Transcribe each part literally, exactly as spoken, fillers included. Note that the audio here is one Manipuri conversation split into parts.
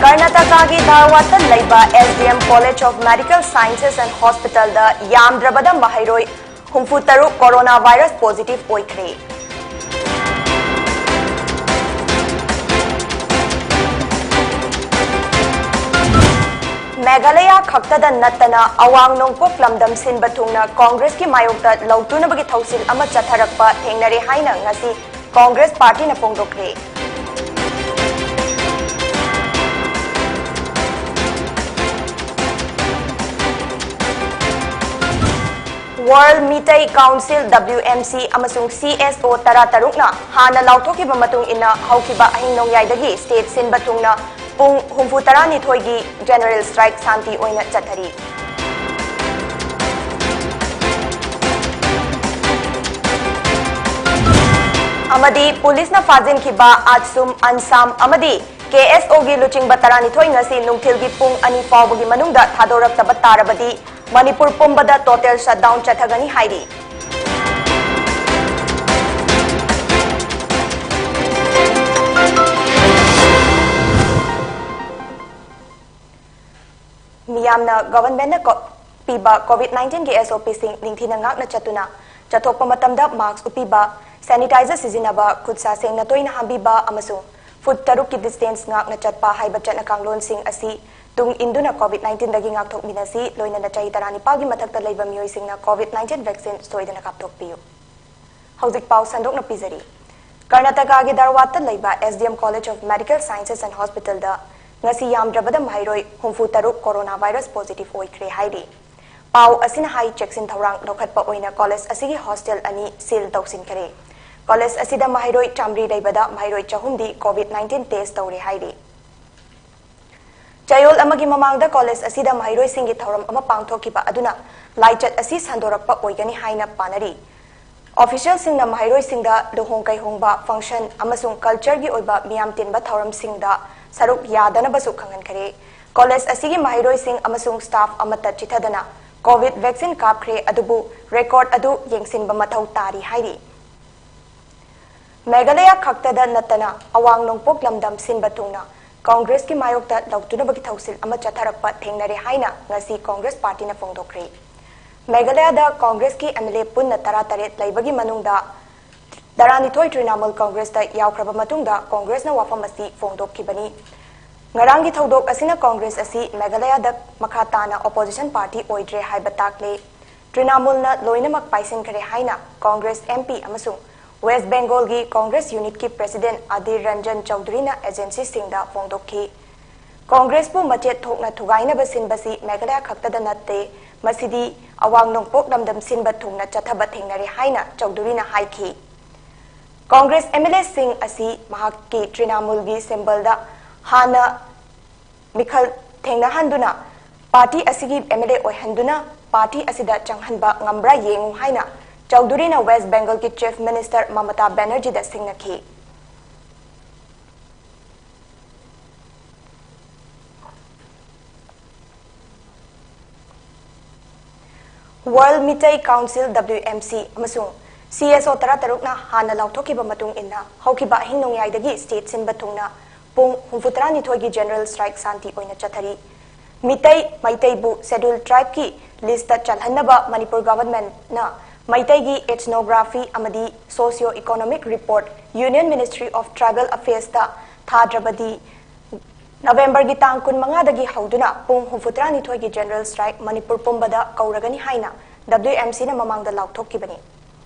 ꯀꯔꯅꯥꯇꯀꯥꯒꯤ ꯙꯥꯔꯋꯥꯗꯇ ꯂꯩꯕ S D M College of Medical Sciences and Hospitalꯗ ꯌꯥꯝꯗ꯭ꯔꯕꯗ ꯃꯍꯩꯔꯣꯏ ꯍꯨꯝꯐꯨ ꯇꯔꯨꯛ ꯀꯣꯔꯣꯅꯥ ꯚꯥꯏꯔꯁ ꯄꯣꯖꯤꯇꯤꯚ ꯑꯣꯏꯈ꯭ꯔꯦ꯫ ꯃꯦꯘꯥꯂꯌꯥ ꯈꯛꯇꯗ ꯅꯠꯇꯅ ꯑꯋꯥꯡ ꯅꯣꯡꯄꯣꯛ ꯂꯝꯗꯝ ꯁꯤꯟꯕ ꯊꯨꯡꯅ ꯀꯣꯡꯒ꯭ꯔꯦꯁꯀꯤ ꯃꯥꯌꯣꯛꯇ ꯂꯧꯇꯨꯅꯕꯒꯤ ꯊꯧꯁꯤꯜ ꯑꯃ ꯆꯠꯊꯔꯛꯄ ꯊꯦꯡꯅꯔꯦ ꯍꯥꯏꯅ ꯉꯁꯤ Congress ꯄꯥꯔꯇꯤꯅ ꯐꯣꯡꯗꯣꯛꯈ꯭ꯔꯦ꯫ World Meitei Council, W M C, ꯑꯃꯁꯨꯡ C S O ꯇꯔꯥꯇꯔꯨꯛꯅ ꯍꯥꯟꯅ ꯂꯥꯎꯊꯣꯛꯈꯤꯕ ꯃꯇꯨꯡ ꯏꯟꯅ ꯍꯧꯈꯤꯕ ꯑꯍꯤꯡ ꯅꯣꯡꯌꯥꯏꯗꯒꯤ state ꯁꯤꯟꯕ ꯊꯨꯡꯅ ꯄꯨꯡ ꯍꯨꯝꯐꯨ ꯇꯔꯥꯅꯤꯊꯣꯏꯒꯤ general strike ꯁꯥꯟꯇꯤ ꯑꯣꯏꯅ ꯆꯠꯊꯔꯤ꯫ ꯑꯃꯗꯤ ꯄꯨꯂꯤꯁꯅ ꯐꯥꯖꯤꯟꯈꯤꯕ ꯑꯥꯠꯁꯨꯝ ꯑꯟꯁꯥꯝ ꯑꯃꯗꯤ K S Oꯒꯤ ꯂꯨꯆꯤꯡꯕ ꯇꯔꯥꯅꯤꯊꯣꯏ ꯉꯁꯤ ꯅꯨꯡꯊꯤꯜꯒꯤ ꯄꯨꯡ ꯑꯅꯤ ꯐꯥꯎꯕꯒꯤ ꯃꯅꯨꯡꯗ ꯊꯥꯗꯣꯔꯛꯇꯕ ꯇꯥꯔꯕꯗꯤ ꯃꯅꯤꯄꯨꯔ ꯄꯨꯝꯕꯗ total shutdown ꯆꯠꯊꯒꯅꯤ ꯍꯥꯏꯔꯤ꯫ ꯃꯤꯌꯥꯝꯅ governmentꯅ ꯀꯣ-, ꯄꯤꯕ COVID nineteenꯒꯤ S O Pꯁꯤꯡ ꯅꯤꯡꯊꯤꯅ ꯉꯥꯛꯅ ꯆꯠꯇꯨꯅ, ꯆꯠꯊꯣꯛꯄ ꯃꯇꯝꯗ mask ꯎꯞꯄꯤꯕ, sanitizer ꯁꯤꯖꯤꯟꯅꯕ, ꯈꯨꯠ ꯁꯥ ꯁꯦꯡꯅ ꯇꯣꯏꯅ ꯍꯥꯝꯕꯤꯕ ꯑꯃꯁꯨꯡ foot ꯇꯔꯨꯛꯀꯤ distance ꯉꯥꯛꯅ ꯆꯠꯄ ꯍꯥꯏꯕ ꯆꯠꯅ ꯀꯥꯡꯂꯣꯟꯁꯤꯡ ꯑꯁꯤ ꯇꯨꯡ ꯏꯟꯗꯨꯅ COVID nineteenꯗꯒꯤ ꯉꯥꯛꯊꯣꯛꯃꯤꯟꯅꯁꯤ꯫ ꯂꯣꯏꯅꯅ ꯆꯍꯤ ꯇꯔꯥꯅꯤꯄꯥꯜꯒꯤ ꯃꯊꯛꯇ ꯂꯩꯕ ꯃꯤꯑꯣꯏꯁꯤꯡꯅ COVID nineteen vaccine ꯁꯣꯏꯗꯅ ꯀꯥꯞꯊꯣꯛꯄꯤꯌꯨ꯫ ꯍꯧꯖꯤꯛ ꯄꯥꯎ ꯁꯟꯗꯣꯛꯅ ꯄꯤꯖꯔꯤ꯫ ꯀꯔꯅꯥꯇꯀꯥꯒꯤ ꯙꯥꯔꯋꯥꯗꯇ ꯂꯩꯕ S D M College of Medical Sciences and Hospitalꯗ ꯉꯁꯤ ꯌꯥꯝꯗ꯭ꯔꯕꯗ ꯃꯍꯩꯔꯣꯏ ꯍꯨꯝꯐꯨ ꯇꯔꯨꯛ ꯀꯣꯔꯣꯅꯥ ꯚꯥꯏꯔꯁ ꯄꯣꯖꯤꯇꯤꯚ ꯑꯣꯏꯈ꯭ꯔꯦ ꯍꯥꯏꯔꯤ꯫ ꯄꯥꯎ ꯑꯁꯤꯅ ꯍꯥꯏ, ꯆꯦꯛꯁꯤꯟ ꯊꯧꯔꯥꯡ ꯂꯧꯈꯠꯄ ꯑꯣꯏꯅ ꯀꯣꯂꯦꯖ ꯑꯁꯤꯒꯤ ꯍꯣꯁꯇꯦꯜ ꯑꯅꯤ ꯁꯤꯜ ꯇꯧꯁꯤꯟꯈꯔꯦ꯫ ꯀꯣꯂꯦꯖ ꯑꯁꯤꯗ ꯃꯍꯩꯔꯣꯏ ꯆꯥꯃꯔꯤ ꯂꯩꯕꯗ ꯃꯍꯩꯔꯣꯏ ꯆꯍꯨꯝꯗꯤ COVID nineteen test ꯇꯧꯔꯦ ꯍꯥꯏꯔꯤ꯫ ꯆꯌꯣꯜ ꯑꯃꯒꯤ ꯃꯃꯥꯡꯗ ꯀꯣꯂꯦꯖ ꯑꯁꯤꯗ ꯃꯍꯩꯔꯣꯏꯁꯤꯡꯒꯤ ꯊꯧꯔꯝ ꯑꯃ ꯄꯥꯡꯊꯣꯛꯈꯤꯕ ꯑꯗꯨꯅ ꯂꯥꯏꯆꯠ ꯑꯁꯤ ꯁꯟꯗꯣꯔꯛꯄ ꯑꯣꯏꯒꯅꯤ ꯍꯥꯏꯅ ꯄꯥꯅꯔꯤ꯫ ꯑꯣꯐꯤꯁꯤꯌꯦꯜꯁꯤꯡꯅ ꯃꯍꯩꯔꯣꯏꯁꯤꯡꯗ ꯂꯨꯍꯣꯡ ꯀꯩꯍꯣꯡꯕ, function ꯑꯃꯁꯨꯡ cultureꯒꯤ ꯑꯣꯏꯕ ꯃꯤꯌꯥꯝ ꯇꯤꯟꯕ ꯊꯧꯔꯝꯁꯤꯡꯗ ꯁꯔꯨꯛ ꯌꯥꯗꯅꯕꯁꯨ ꯈꯪꯍꯟꯈꯔꯦ꯫ ꯀꯣꯂꯦꯖ ꯑꯁꯤꯒꯤ ꯃꯍꯩꯔꯣꯏꯁꯤꯡ ꯑꯃꯁꯨꯡ staff ꯑꯃꯠꯇ ꯆꯤꯊꯗꯅ COVID vaccine ꯀꯥꯞꯈ꯭ꯔꯦ, ꯑꯗꯨꯕꯨ record ꯑꯗꯨ ꯌꯦꯡꯁꯤꯟꯕ ꯃꯊꯧ ꯇꯥꯔꯤ ꯍꯥꯏꯔꯤ꯫ ꯃꯦꯘꯥꯂꯌꯥ ꯈꯛꯇꯗ ꯅꯠꯇꯅ ꯑꯋꯥꯡ ꯅꯣꯡꯄꯣꯛ ꯂꯝꯗꯝ ꯁꯤꯟꯕ ꯊꯨꯡꯅ ꯀꯣꯡꯒ꯭ꯔꯦꯁꯀꯤ ꯃꯥꯌꯣꯛꯇ ꯂꯧꯇꯨꯅꯕꯒꯤ ꯊꯧꯁꯤꯜ ꯑꯃ ꯆꯠꯊꯔꯛꯄ ꯊꯦꯡꯅꯔꯦ ꯍꯥꯏꯅ ꯉꯁꯤ ꯀꯣꯡꯒ꯭ꯔꯦꯁ ꯄꯥꯔꯇꯤꯅ ꯐꯣꯡꯗꯣꯛꯈ꯭ꯔꯦ꯫ ꯃꯦꯘꯥꯂꯌꯥꯗ ꯀꯣꯡꯒ꯭ꯔꯦꯁꯀꯤ MLA ꯄꯨꯟꯅ ꯇꯔꯥꯇꯔꯦꯠ ꯂꯩꯕꯒꯤ ꯃꯅꯨꯡꯗ ꯇꯔꯥꯅꯤꯊꯣꯏ ꯇ꯭ꯔꯤꯅꯥꯃꯨꯜ ꯀꯣꯡꯒ꯭ꯔꯦꯁꯇ ꯌꯥꯎꯈ꯭ꯔꯕ ꯃꯇꯨꯡꯗ ꯀꯣꯡꯒ꯭ꯔꯦꯁꯅ ꯋꯥꯐꯝ ꯑꯁꯤ ꯐꯣꯡꯗꯣꯛꯈꯤꯕꯅꯤ꯫ ꯉꯔꯥꯡꯒꯤ ꯊꯧꯗꯣꯛ ꯑꯁꯤꯅ ꯀꯣꯡꯒ꯭ꯔꯦꯁ ꯑꯁꯤ ꯃꯦꯘꯥꯂꯌꯥꯗ ꯃꯈꯥ ꯇꯥꯅ opposition party ꯑꯣꯏꯗ꯭ꯔꯦ ꯍꯥꯏꯕ ꯇꯥꯛꯂꯦ꯫ ꯇ꯭ꯔꯤꯅꯥꯃꯨꯜꯅ ꯂꯣꯏꯅꯃꯛ ꯄꯥꯏꯁꯤꯟꯈ꯭ꯔꯦ ꯍꯥꯏꯅ ꯀꯣꯡꯒ꯭ꯔꯦꯁ MP ꯑꯃꯁꯨꯡ ꯋꯦꯁ ꯕꯦꯡꯒꯣꯜꯒꯤ ꯀꯣꯡꯒ꯭ꯔꯦꯁ unitꯀꯤ president ꯑꯙꯤꯔ ꯔꯟꯖꯟ ꯆꯧꯙꯨꯔꯤꯅ agencyꯁꯤꯡꯗ ꯐꯣꯡꯗꯣꯛꯈꯤ꯫ ꯀꯣꯡꯒ꯭ꯔꯦꯁꯄꯨ ꯃꯆꯦꯠ ꯊꯣꯛꯅ ꯊꯨꯒꯥꯏꯅꯕ ꯁꯤꯟꯕꯁꯤ ꯃꯦꯘꯥꯂꯌꯥ ꯈꯛꯇꯗ ꯅꯠꯇꯦ, ꯃꯁꯤꯗꯤ ꯑꯋꯥꯡ ꯅꯣꯡꯄꯣꯛ ꯂꯝꯗꯝ ꯁꯤꯟꯕ ꯊꯨꯡꯅ ꯆꯠꯊꯕ ꯊꯦꯡꯅꯔꯦ ꯍꯥꯏꯅ ꯆꯧꯙꯨꯔꯤꯅ ꯍꯥꯏꯈꯤ꯫ ꯀꯣꯡꯒ꯭ꯔꯦꯁ MLAꯁꯤꯡ ꯑꯁꯤ ꯃꯍꯥꯛꯀꯤ ꯇ꯭ꯔꯤꯅꯥꯃꯨꯜꯒꯤ symbolꯗ ꯍꯥꯟꯅ ꯃꯤꯈꯜ ꯊꯦꯡꯅꯍꯟꯗꯨꯅ party ꯑꯁꯤꯒꯤ MLA ꯑꯣꯏꯍꯟꯗꯨꯅ party ꯑꯁꯤꯗ ꯆꯪꯍꯟꯕ ꯉꯝꯕ꯭ꯔꯥ ꯌꯦꯡꯉꯨ ꯍꯥꯏꯅ ꯆꯧꯙꯨꯔꯤꯅ ꯋꯦꯁ ꯕꯦꯡꯒꯜꯒꯤ Chief Minister ꯃꯃꯇꯥ ꯕꯦꯅꯔꯖꯤꯗ ꯁꯤꯡꯅꯈꯤ꯫ World Meitei Council, WMC, ꯑꯃꯁꯨꯡ CSO ꯇꯔꯥꯇꯔꯨꯛꯅ ꯍꯥꯟꯅ ꯂꯥꯎꯊꯣꯛꯈꯤꯕ ꯃꯇꯨꯡ ꯏꯟꯅ ꯍꯧꯈꯤꯕ ꯑꯍꯤꯡ ꯅꯣꯡꯌꯥꯏꯗꯒꯤ state ꯁꯤꯟꯕ ꯊꯨꯡꯅ ꯄꯨꯡ ꯍꯨꯝꯐꯨꯇꯔꯥꯅꯤꯊꯣꯏꯒꯤ general strike ꯁꯥꯟꯇꯤ ꯑꯣꯏꯅ ꯆꯠꯊꯔꯤ꯫ ꯃꯤꯇꯩ, ꯃꯩꯇꯩꯕꯨ Scheduled Tribeꯀꯤ listꯇ ꯆꯜꯍꯟꯅꯕ ꯃꯅꯤꯄꯨꯔ governmentꯅ ꯃꯩꯇꯩꯒꯤ ethnography ꯑꯃꯗꯤ socio economic report Union Ministry of Tribal Affairsꯇ ꯊꯥꯗ꯭ꯔꯕꯗꯤ ꯅꯕꯦꯝꯕꯔꯒꯤ ꯇꯥꯡ ꯀꯨꯟꯃꯉꯥꯗꯒꯤ ꯍꯧꯗꯨꯅ ꯄꯨꯡ ꯍꯨꯝꯐꯨꯇꯔꯥꯅꯤꯊꯣꯏꯒꯤ general strike ꯃꯅꯤꯄꯨꯔ ꯄꯨꯝꯕꯗ ꯀꯧꯔꯒꯅꯤ ꯍꯥꯏꯅ WMCꯅ ꯃꯃꯥꯡꯗ ꯂꯥꯎꯊꯣꯛꯈꯤꯕꯅꯤ꯫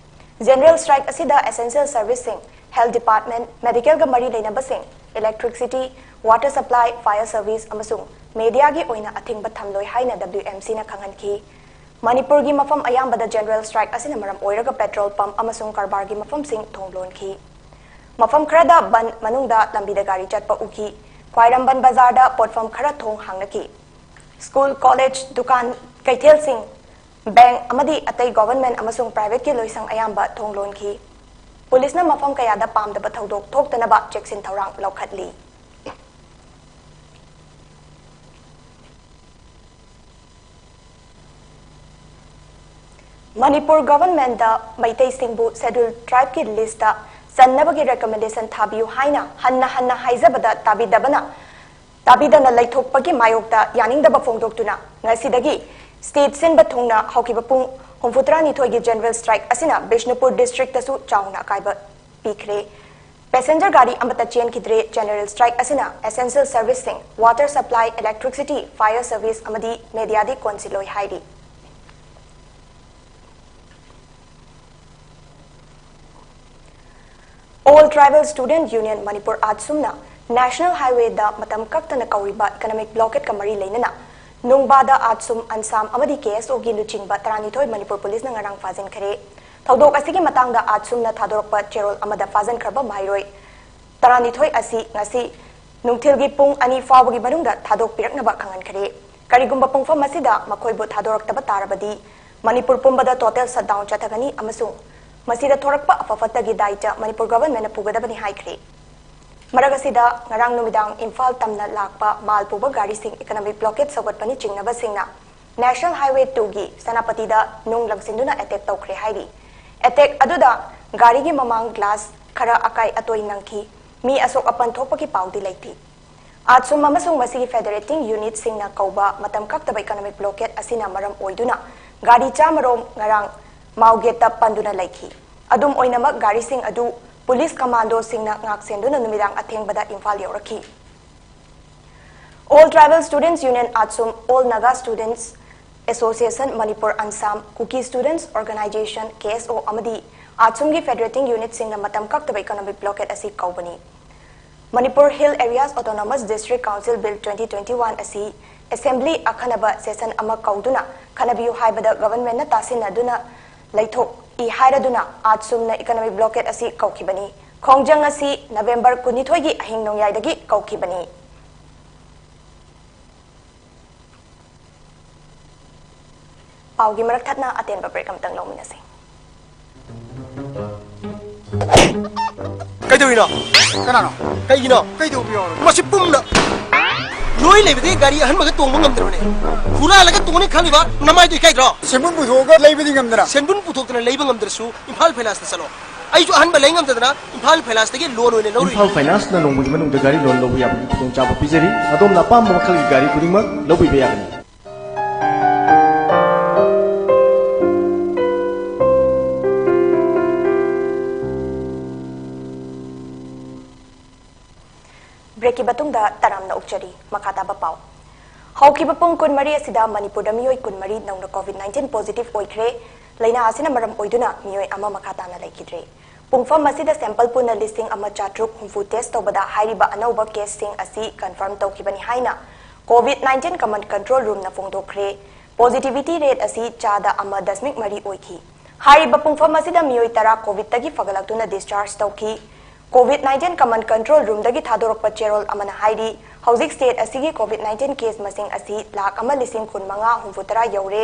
General strike ꯑꯁꯤꯗ essential serviceꯁꯤꯡ, health department, medicalꯒ ꯃꯔꯤ ꯂꯩꯅꯕꯁꯤꯡ, electricity, water supply, fire service ꯑꯃꯁꯨꯡ mediaꯒꯤ ꯑꯣꯏꯅ ꯑꯊꯤꯡꯕ ꯊꯝꯂꯣꯏ ꯍꯥꯏꯅ WMCꯅ ꯈꯪꯍꯟꯈꯤ꯫ ꯃꯅꯤꯄꯨꯔꯒꯤ ꯃꯐꯝ ꯑꯌꯥꯝꯕꯗ general strike ꯑꯁꯤꯅ ꯃꯔꯝ ꯑꯣꯏꯔꯒ petrol pump ꯑꯃꯁꯨꯡ ꯀꯔꯕꯥꯔꯒꯤ ꯃꯐꯝꯁꯤꯡ ꯊꯣꯡ ꯂꯣꯟꯈꯤ꯫ ꯃꯐꯝ ꯈꯔꯗ ꯕꯟꯗ ꯃꯅꯨꯡꯗ ꯂꯝꯕꯤꯗ ꯒꯥꯔꯤ ꯆꯠꯄ ꯎꯈꯤ꯫ ꯈ꯭ꯋꯥꯏꯔꯝꯕꯟ ꯕꯖꯥꯔꯗ ꯄꯣꯠꯐꯝ ꯈꯔ ꯊꯣꯡ ꯍꯥꯡꯅꯈꯤ꯫ School, college, ꯗꯨꯀꯥꯟ, ꯀꯩꯊꯦꯜꯁꯤꯡ, bank ꯑꯃꯗꯤ ꯑꯇꯩ government ꯑꯃꯁꯨꯡ privateꯀꯤ ꯂꯣꯏꯁꯪ ꯑꯌꯥꯝꯕ ꯊꯣꯡ ꯂꯣꯟꯈꯤ꯫ ꯄꯨꯂꯤꯁꯅ ꯃꯐꯝ ꯀꯌꯥꯗ ꯄꯥꯝꯗꯕ ꯊꯧꯗꯣꯛ ꯊꯣꯛꯇꯅꯕ ꯆꯦꯛꯁꯤꯟ ꯊꯧꯔꯥꯡ ꯂꯧꯈꯠꯂꯤ꯫ ꯃꯅꯤꯄꯨꯔ governmentꯗ ꯃꯩꯇꯩꯁꯤꯡꯕꯨ Scheduled Tribeꯀꯤ listꯇ ꯆꯟꯅꯕꯒꯤ recommendation ꯊꯥꯕꯤꯌꯨ ꯍꯥꯏꯅ ꯍꯟꯅ ꯍꯟꯅ ꯍꯥꯏꯖꯕꯗ ꯇꯥꯕꯤꯗꯕꯅ ꯇꯥꯕꯤꯗꯅ ꯂꯩꯊꯣꯛꯄꯒꯤ ꯃꯥꯌꯣꯛꯇ ꯌꯥꯅꯤꯡꯗꯕ ꯐꯣꯡꯗꯣꯛꯇꯨꯅ ꯉꯁꯤꯗꯒꯤ state ꯁꯤꯟꯕ ꯊꯨꯡꯅ ꯍꯧꯈꯤꯕ ꯄꯨꯡ ꯍꯨꯝꯐꯨꯇꯔꯥꯅꯤꯊꯣꯏꯒꯤ general strike ꯑꯁꯤꯅ ꯕꯤꯁꯅꯨꯄꯨꯔ district ꯇꯁꯨ ꯆꯥꯎꯅ ꯑꯀꯥꯏꯕ ꯄꯤꯈ꯭ꯔꯦ꯫ Passenger ꯒꯥꯔꯤ ꯑꯃꯠꯇ ꯆꯦꯟꯈꯤꯗ꯭ꯔꯦ꯫ General strike ꯑꯁꯤꯅ essential service ꯁꯤꯡ, water supply, electricity, fire service ꯑꯃꯗꯤ media ꯗꯤ ꯀꯣꯟꯁꯤꯜꯂꯣꯏ ꯍꯥꯏꯔꯤ꯫ All Tribal Student Union Manipur, ATSUM ꯅ National Highway ꯗ ꯃꯇꯝ ꯀꯛꯇꯅ ꯀꯧꯔꯤꯕ economic blockade ꯀ ꯃꯔꯤ ꯂꯩꯅꯅ ꯅꯨꯡꯕꯥꯗ ATSUM, ANSAM ꯑꯃꯗꯤ K S O ꯒꯤ ꯂꯨꯆꯤꯡꯕ ꯇꯔꯥꯅꯤꯊꯣꯏ ꯃꯅꯤꯄꯨꯔ ꯄꯨꯂꯤꯁꯅ ꯉꯔꯥꯡ ꯐꯥꯖꯤꯟꯈꯔꯦ꯫ ꯊꯧꯗꯣꯛ ꯑꯁꯤꯒꯤ ꯃꯇꯥꯡꯗ ATSUM ꯅ ꯊꯥꯗꯣꯔꯛꯄ ꯆꯦꯔꯣꯜ ꯑꯃꯗ ꯐꯥꯖꯤꯟꯈ꯭ꯔꯕ ꯃꯍꯩꯔꯣꯏ ꯇꯔꯥꯅꯤꯊꯣꯏ ꯑꯁꯤ ꯉꯁꯤ ꯅꯨꯡꯊꯤꯜꯒꯤ ꯄꯨꯡ ꯑꯅꯤ ꯐꯥꯎꯕꯒꯤ ꯃꯅꯨꯡꯗ ꯊꯥꯗꯣꯛꯄꯤꯔꯛꯅꯕ ꯈꯪꯍꯟꯈꯔꯦ꯫ ꯀꯔꯤꯒꯨꯝꯕ ꯄꯨꯡꯐꯝ ꯑꯁꯤꯗ ꯃꯈꯣꯏꯕꯨ ꯊꯥꯗꯣꯔꯛꯇꯕ ꯇꯥꯔꯕꯗꯤ ꯃꯅꯤꯄꯨꯔ ꯄꯨꯝꯕꯗ total shutdown ꯆꯠꯊꯒꯅꯤ ꯑꯃꯁꯨꯡ ꯃꯁꯤꯗ ꯊꯣꯔꯛꯄ ꯑꯐ ꯐꯠꯇꯒꯤ ꯗꯥꯏꯇ ꯃꯅꯤꯄꯨꯔ government ꯅ ꯄꯨꯒꯗꯕꯅꯤ ꯍꯥꯏꯈ꯭ꯔꯦ꯫ ꯃꯔꯛ ꯑꯁꯤꯗ ꯉꯔꯥꯡ ꯅꯨꯃꯤꯗꯥꯡ ꯏꯝꯐꯥꯜ ꯇꯝꯅ ꯂꯥꯛꯄ ꯃꯥꯜ ꯄꯨꯕ ꯒꯥꯔꯤꯁꯤꯡ economic blockade ꯁꯧꯒꯠꯄꯅꯤ ꯆꯤꯡꯅꯕꯁꯤꯡꯅ National Highway two ꯒꯤ ꯁꯦꯅꯥꯄꯇꯤꯗ ꯅꯨꯡ ꯂꯪꯁꯤꯟꯗꯨꯅ attack ꯇꯧꯈ꯭ꯔꯦ ꯍꯥꯏꯔꯤ꯫ Attack ꯑꯗꯨꯗ ꯒꯥꯔꯤꯒꯤ ꯃꯃꯥꯡ glass ꯈꯔ ꯑꯀꯥꯏ ꯑꯇꯣꯏ ꯅꯪꯈꯤ꯫ ꯃꯤ ꯑꯁꯣꯛ ꯑꯄꯟ ꯊꯣꯛꯄꯒꯤ ꯄꯥꯎꯗꯤ ꯂꯩꯇꯦ꯫ ATSUM ꯑꯃꯁꯨꯡ ꯃꯁꯤꯒꯤ federating unit ꯁꯤꯡꯅ ꯀꯧꯕ ꯃꯇꯝ ꯀꯛꯇꯕ economic blockade ꯑꯁꯤꯅ ꯃꯔꯝ ꯑꯣꯏꯗꯨꯅ ꯒꯥꯔꯤ ꯆꯥꯃꯔꯣꯝ ꯉꯔꯥꯡ ꯃꯥꯎꯒꯦꯠꯇ ꯄꯟꯗꯨꯅ ꯂꯩꯈꯤ꯫ ꯑꯗꯨꯝ ꯑꯣꯏꯅꯃꯛ, ꯒꯥꯔꯤꯁꯤꯡ ꯑꯗꯨ police commando ꯁꯤꯡꯅ ꯉꯥꯛꯁꯦꯟꯗꯨꯅ ꯅꯨꯃꯤꯗꯥꯡ ꯑꯊꯦꯡꯕꯗ Imphal ꯌꯧꯔꯛꯈꯤ꯫ All Tribal Students Union, ATSUM, All Naga Students Association Manipur, ANSAM, Kuki Students Organization, K S O ꯑꯃꯗꯤ ATSUM ꯒꯤ federating unit ꯁꯤꯡꯅ ꯃꯇꯝ ꯀꯛꯇꯕ economic blockade ꯑꯁꯤ ꯀꯧꯕꯅꯤ꯫ Manipur Hill Areas Autonomous District Council Bill twenty twenty-one ꯑꯁꯤ assembly ꯑꯈꯟꯅꯕ session ꯑꯃ ꯀꯧꯗꯨꯅ ꯈꯟꯅꯕꯤꯌꯨ ꯍꯥꯏꯕꯗ government ꯅ ꯇꯥꯁꯤꯟꯅꯗꯨꯅ ꯂꯩꯊꯣꯛꯏ ꯍꯥꯏꯔꯗꯨꯅ ATSUM ꯅ economic blockade ꯑꯁꯤ ꯀꯧꯈꯤꯕꯅꯤ꯫ ꯈꯣꯡꯖꯪ ꯑꯁꯤ November ꯀꯨꯟꯅꯤꯊꯣꯏꯒꯤ ꯑꯍꯤꯡ ꯅꯣꯡꯌꯥꯏꯗꯒꯤ ꯀꯧꯈꯤꯕꯅꯤ꯫ ꯄꯥꯎꯒꯤ ꯃꯔꯛ ꯊꯠꯅ ꯑꯇꯦꯟꯕ break ꯑꯃꯇꯪ ꯂꯧꯃꯤꯟꯅꯁꯤ꯫ ꯀꯩꯗꯧꯔꯤꯅꯣ? ꯀꯅꯥꯅꯣ? ꯀꯩꯒꯤꯅꯣ? ꯀꯩꯗꯧꯕ ꯌꯥꯎꯔꯒꯦ? ꯃꯁꯤ ꯄꯨꯝꯅ ꯅꯣꯏ ꯂꯩꯕꯗꯒꯤ ꯒꯥꯔꯤ ꯑꯍꯟꯕꯒ ꯇꯣꯡꯕ ꯉꯝꯗ꯭ꯔꯕꯅꯦ꯫ ꯍꯨꯔꯥꯜꯂꯒ ꯇꯣꯡꯅꯤ ꯈꯜꯂꯤꯕ ꯅꯃꯥꯏꯗꯣ ꯏꯀꯥꯏꯗ꯭ꯔꯣ? ꯁꯦꯟꯕꯨꯟ ꯄꯨꯊꯣꯛꯑꯒ ꯂꯩꯕꯗꯤ ꯉꯝꯗꯅ꯫ ꯁꯦꯟꯕꯨꯟ ꯄꯨꯊꯣꯛꯇꯅ ꯂꯩꯕ ꯉꯝꯗ꯭ꯔꯁꯨ ꯏꯝꯐꯥꯜ ꯐꯥꯏꯅꯥꯟꯁꯇ ꯆꯠꯂꯣ꯫ ꯑꯩꯁꯨ ꯑꯍꯟꯕ ꯂꯩ ꯉꯝꯗꯗꯅ ꯏꯝꯐꯥꯜ ꯐꯥꯏꯅꯥꯟꯁꯇꯒꯤ ꯂꯣꯟ ꯑꯣꯏꯅ ꯂꯧꯔꯨꯏ꯫ ꯏꯝꯐꯥꯜ ꯐꯥꯏꯅꯥꯟꯁꯅ ꯅꯣꯡꯃꯒꯤ ꯃꯅꯨꯡꯗ ꯒꯥꯔꯤ ꯂꯣꯟ ꯂꯧꯕ ꯌꯥꯕꯒꯤ ꯈꯨꯗꯣꯡꯆꯥꯕ ꯄꯤꯖꯔꯤ꯫ ꯑꯗꯣꯝꯅ ꯑꯄꯥꯝꯕ ꯃꯈꯜꯒꯤ ꯒꯥꯔꯤ ꯈꯨꯗꯤꯡꯃꯛ ꯂꯧꯕꯤꯕ ꯌꯥꯒꯅꯤ꯫ ꯕ꯭ꯔꯦꯛꯀꯤ ꯃꯇꯨꯡꯗ ꯇꯔꯥꯝꯅ ꯑꯣꯛꯆꯔꯤ꯫ ꯃꯈꯥ ꯇꯥꯕ ꯄꯥꯎ꯫ ꯍꯧꯈꯤꯕ ꯄꯨꯡ ꯀꯨꯟꯃꯔꯤ ꯑꯁꯤꯗ ꯃꯅꯤꯄꯨꯔꯗ ꯃꯤꯑꯣꯏ ꯀꯨꯟꯃꯔꯤ ꯅꯧꯅ ꯀꯣꯚꯤꯗ ꯅꯥꯏꯟꯇꯤꯟ ꯄꯣꯖꯤꯇꯤꯚ ꯑꯣꯏꯈ꯭ꯔꯦ꯫ ꯂꯥꯏꯅꯥ ꯑꯁꯤꯅ ꯃꯔꯝ ꯑꯣꯏꯗꯨꯅ ꯃꯤꯑꯣꯏ ꯑꯃ ꯃꯈꯥ ꯇꯥꯅ ꯂꯩꯈꯤꯗ꯭ꯔꯦ꯫ ꯄꯨꯡꯐꯝ ꯑꯁꯤꯗ ꯁꯦꯝꯄꯜ ꯄꯨꯟꯅ ꯂꯤꯁꯤꯡ ꯑꯃ ꯆꯥꯇ꯭ꯔꯨꯛ ꯍꯨꯝꯐꯨ ꯇꯦꯁ ꯇꯧꯕꯗ ꯍꯥꯏꯔꯤꯕ ꯑꯅꯧꯕ ꯀꯦꯁꯁꯤꯡ ꯑꯁꯤ ꯀꯟꯐꯥꯔꯝ ꯇꯧꯈꯤꯕꯅꯤ ꯍꯥꯏꯅ ꯀꯣꯚꯤꯗ ꯅꯥꯏꯟꯇꯤꯟ ꯀꯃꯥꯟꯗ ꯀꯟꯇ꯭ꯔꯣꯜ ꯔꯨꯝꯅ ꯐꯣꯡꯗꯣꯛꯈ꯭ꯔꯦ꯫ ꯄꯣꯖꯤꯇꯤꯚꯤꯇꯤ ꯔꯦꯠ ꯑꯁꯤ ꯆꯥꯗ ꯑꯃ ꯗꯁꯃꯤꯛ ꯃꯔꯤ ꯑꯣꯏꯈꯤ꯫ ꯍꯥꯏꯔꯤꯕ ꯄꯨꯡꯐꯝ ꯑꯁꯤꯗ ꯃꯤꯑꯣꯏ ꯇꯔꯥ ꯀꯣꯚꯤꯗꯇꯒꯤ ꯐꯒꯠꯂꯛꯇꯨꯅ ꯗꯤꯁꯆꯥꯔꯖ ꯇꯧꯈꯤ꯫ ꯀꯣꯚꯤꯗ ꯅꯥꯏꯟꯇꯤꯟ ꯀꯃꯥꯟꯗ ꯀꯟꯇ꯭ꯔꯣꯜ ꯔꯨꯝꯗꯒꯤ ꯊꯥꯗꯣꯔꯛꯄ ꯆꯦꯔꯣꯜ ꯑꯃꯅ ꯍꯥꯏꯔꯤ, ꯍꯧꯖꯤꯛ ꯁ꯭ꯇꯦꯠ ꯑꯁꯤꯒꯤ ꯀꯣꯚꯤꯗ ꯅꯥꯏꯟꯇꯤꯟ ꯀꯦꯁ ꯃꯁꯤꯡ ꯑꯁꯤ ꯂꯥꯈ ꯑꯃ ꯂꯤꯁꯤꯡ ꯀꯨꯟꯃꯉꯥ ꯍꯨꯝꯐꯨ ꯇꯔꯥ ꯌꯧꯔꯦ꯫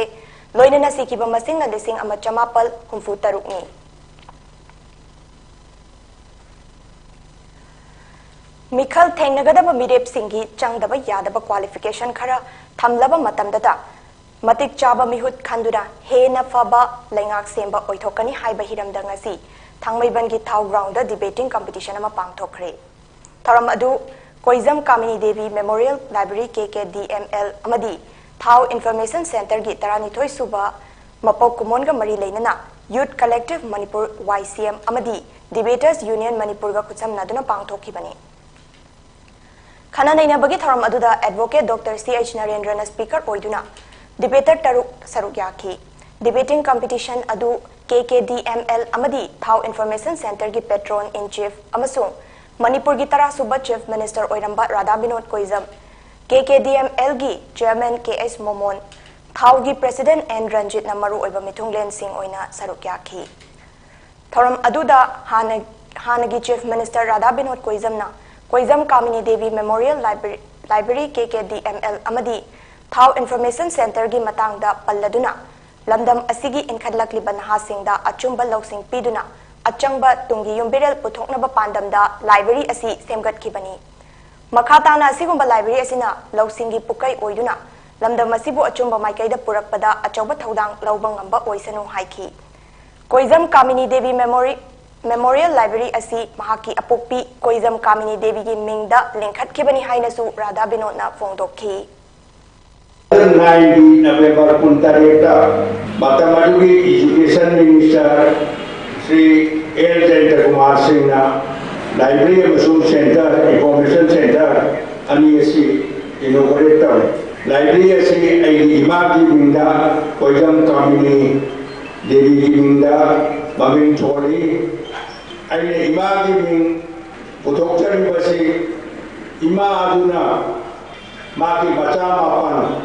ꯂꯣꯏꯅꯅ ꯁꯤꯈꯤꯕ ꯃꯁꯤꯡꯅ ꯂꯤꯁꯤꯡ ꯑꯃ ꯆꯃꯥꯄꯜ ꯍꯨꯝꯐꯨ ꯇꯔꯨꯛꯅꯤ꯫ ꯃꯤꯈꯜ ꯊꯦꯡꯅꯒꯗꯕ ꯃꯤꯔꯦꯞꯁꯤꯡꯒꯤ ꯆꯪꯗꯕ ꯌꯥꯗꯕ ꯀ꯭ꯋꯥꯂꯤꯐꯤꯀꯦꯁꯟ ꯈꯔ ꯊꯝꯂꯕ ꯃꯇꯝꯗꯇ ꯃꯇꯤꯛ ꯆꯥꯕ ꯃꯤꯍꯨꯠ ꯈꯟꯗꯨꯅ ꯍꯦꯟꯅ ꯐꯕ ꯂꯩꯉꯥꯛ ꯁꯦꯝꯕ ꯑꯣꯏꯊꯣꯛꯀꯅꯤ ꯍꯥꯏꯕ ꯍꯤꯔꯝꯗ ꯉꯁꯤ ꯊꯥꯡꯃꯩꯕꯟꯒꯤ ꯊꯥꯎ ꯒ꯭ꯔꯥꯎꯟꯗ ꯗꯤꯕꯦꯇꯤꯡ ꯀꯝꯄꯤꯇꯤꯁꯟ ꯑꯃ ꯄꯥꯡꯊꯣꯛꯈ꯭ꯔꯦ꯫ ꯊꯧꯔꯝ ꯑꯗꯨ ꯀꯣꯏꯖꯝ Kamini Devi memorial library, K K D M L, ꯑꯃꯗꯤ ꯊꯥꯎ ꯏꯟꯐꯣꯔꯃꯦꯁꯟ ꯁꯦꯟꯇꯔꯒꯤ ꯇꯔꯥꯅꯤꯊꯣꯏ ꯁꯨꯕ ꯃꯄꯣꯛ ꯀꯨꯝꯑꯣꯟꯒ ꯃꯔꯤ ꯂꯩꯅꯅ ꯌꯨꯊ ꯀꯂꯦꯛꯇꯤꯚ ꯃꯅꯤꯄꯨꯔ, ꯋꯥꯏ ꯁꯤ ꯑꯦꯝ, ꯑꯃꯗꯤ ꯗꯤꯕꯦꯇꯔꯁ ꯌꯨꯅꯤꯌꯟ ꯃꯅꯤꯄꯨꯔꯒ ꯈꯨꯠꯁꯝꯅꯗꯨꯅ ꯄꯥꯡꯊꯣꯛꯈꯤꯕꯅꯤ꯫ ꯈꯟꯅ ꯅꯩꯅꯕꯒꯤ ꯊꯧꯔꯝ ꯑꯗꯨꯗ ꯑꯦꯗꯚꯣꯀꯦꯠ ꯗꯣꯛꯇꯔ ꯁꯤ ꯑꯩꯆ ꯅꯔꯦꯟꯗ꯭ꯔꯅ ꯁ꯭ꯄꯤꯀꯔ ꯑꯣꯏꯗꯨꯅ ꯗꯤꯕꯦꯇꯔ ꯇꯔꯨꯛ ꯁꯔꯨꯛ ꯌꯥꯈꯤ꯫ ꯗꯤꯕꯦꯇꯤꯡ ꯀꯝꯄꯤꯇꯤꯁꯟ ꯑꯗꯨ ꯀꯦ ꯀꯦ ꯗꯤ ꯑꯦꯝ ꯑꯦꯜ ꯑꯃꯗꯤ ꯊꯥꯎ ꯏꯟꯐꯣꯔꯃꯦꯁꯟ ꯁꯦꯟꯇꯔꯒꯤ ꯄꯦꯇ꯭ꯔꯣꯟ ꯏꯟ ꯆꯤꯐ ꯑꯃꯁꯨꯡ ꯃꯅꯤꯄꯨꯔꯒꯤ ꯇꯔꯥꯁꯨꯕ ꯆꯤꯐ ꯃꯤꯅꯤꯁꯇꯔ ꯑꯣꯏꯔꯝꯕ ꯔꯥꯙꯥ ꯕꯤꯅꯣꯗ ꯀꯣꯏꯖꯝ, ꯀꯦ ꯀꯦ ꯗꯤ ꯑꯦꯝ ꯑꯦꯜꯒꯤ ꯆꯦꯌꯔꯃꯦꯟ ꯀꯦ ꯑꯩꯆ ꯃꯣꯃꯣꯟ, ꯊꯥꯎꯒꯤ ꯄ꯭ꯔꯦꯁꯤꯗꯦꯟꯠ ꯑꯦꯟ ꯔꯟꯖꯤꯠꯅ ꯃꯔꯨꯑꯣꯏꯕ ꯃꯤꯊꯨꯡꯂꯦꯟꯁꯤꯡ ꯑꯣꯏꯅ ꯁꯔꯨꯛ ꯌꯥꯈꯤ꯫ ꯊꯧꯔꯝ ꯑꯗꯨꯗ ꯍꯥꯟꯅ, ꯍꯥꯟꯅꯒꯤ ꯆꯤꯐ ꯃꯤꯅꯤꯁꯇꯔ ꯔꯥꯙꯥ ꯕꯤꯅꯣꯗ ꯀꯣꯏꯖꯝꯅ ꯀꯣꯏꯖꯝ ꯀꯥꯃꯤꯅꯤ ꯗꯦꯕꯤ ꯃꯦꯃꯣꯔꯤꯌꯦꯜ ꯂꯥꯏꯕ꯭ꯔꯦ-, library, K K D M L, ꯑꯃꯗꯤ ꯊꯥꯎ ꯏꯟꯐꯣꯔꯃꯦꯁꯟ ꯁꯦꯟꯇꯔꯒꯤ ꯃꯇꯥꯡꯗ ꯄꯜꯂꯗꯨꯅ, ꯂꯝꯗꯝ ꯑꯁꯤꯒꯤ ꯏꯟꯈꯠꯂꯛꯂꯤꯕ ꯅꯍꯥꯁꯤꯡꯗ ꯑꯆꯨꯝꯕ ꯂꯧꯁꯤꯡ ꯄꯤꯗꯨꯅ ꯑꯆꯪꯕ ꯇꯨꯡꯒꯤ ꯌꯨꯝꯕꯤꯔꯦꯜ ꯄꯨꯊꯣꯛꯅꯕ ꯄꯥꯟꯗꯝꯗ ꯂꯥꯏꯕ꯭ꯔꯦꯔꯤ ꯑꯁꯤ ꯁꯦꯝꯒꯠꯈꯤꯕꯅꯤ꯫ ꯃꯈꯥ ꯇꯥꯅ ꯑꯁꯤꯒꯨꯝꯕ ꯂꯥꯏꯕ꯭ꯔꯦꯔꯤ ꯑꯁꯤꯅ ꯂꯧꯁꯤꯡꯒꯤ ꯄꯨꯀꯩ ꯑꯣꯏꯗꯨꯅ ꯂꯝꯗꯝ ꯑꯁꯤꯕꯨ ꯑꯆꯨꯝꯕ ꯃꯥꯏꯀꯩꯗ ꯄꯨꯔꯛꯄꯗ ꯑꯆꯧꯕ ꯊꯧꯗꯥꯡ ꯂꯧꯕ ꯉꯝꯕ ꯑꯣꯏꯁꯅꯨ ꯍꯥꯏꯈꯤ꯫ ꯀꯣꯏꯖꯝ Kamini Devi memory-, Memorial Library ꯑꯁꯤ ꯃꯍꯥꯛꯀꯤ ꯑꯄꯣꯛꯄꯤ ꯀꯣꯏꯖꯝ ꯀꯥꯃꯤꯅꯤ ꯗꯦꯕꯤꯒꯤ ꯃꯤꯡꯗ ꯂꯤꯡꯈꯠꯈꯤꯕꯅꯤ ꯍꯥꯏꯅꯁꯨ ꯔꯥꯙꯥ ꯕꯤꯅꯣꯗꯅ ꯐꯣꯡꯗꯣꯛꯈꯤ꯫ ꯅꯥꯏꯟꯒꯤ ꯅꯕꯦꯝꯕꯔ ꯀꯨꯟꯇꯔꯦꯠꯇ ꯃꯇꯝ ꯑꯗꯨꯒꯤ Education Minister Shri L Jayanta Kumar ꯁꯤꯡꯅ Library ꯑꯃꯁꯨꯡ Center, Information Center ꯑꯅꯤ ꯑꯁꯤ inaugurate ꯇꯧꯔꯦ꯫ Library ꯑꯁꯤ ꯑꯩꯒꯤ ꯏꯃꯥꯒꯤ ꯃꯤꯡꯗ, ꯀꯣꯏꯖꯝ ꯀꯥꯃꯤꯅꯤ ꯗꯦꯕꯤꯒꯤ ꯃꯤꯡꯗ ꯃꯃꯤꯡ ꯊꯣꯜꯂꯤ꯫ ꯑꯩꯅ ꯏꯃꯥꯒꯤ ꯃꯤꯡ ꯄꯨꯊꯣꯛꯆꯔꯤꯕꯁꯤ ꯏꯃꯥ ꯑꯗꯨꯅ ꯃꯥꯒꯤ ꯃꯆꯥ ꯃꯥꯄꯟ,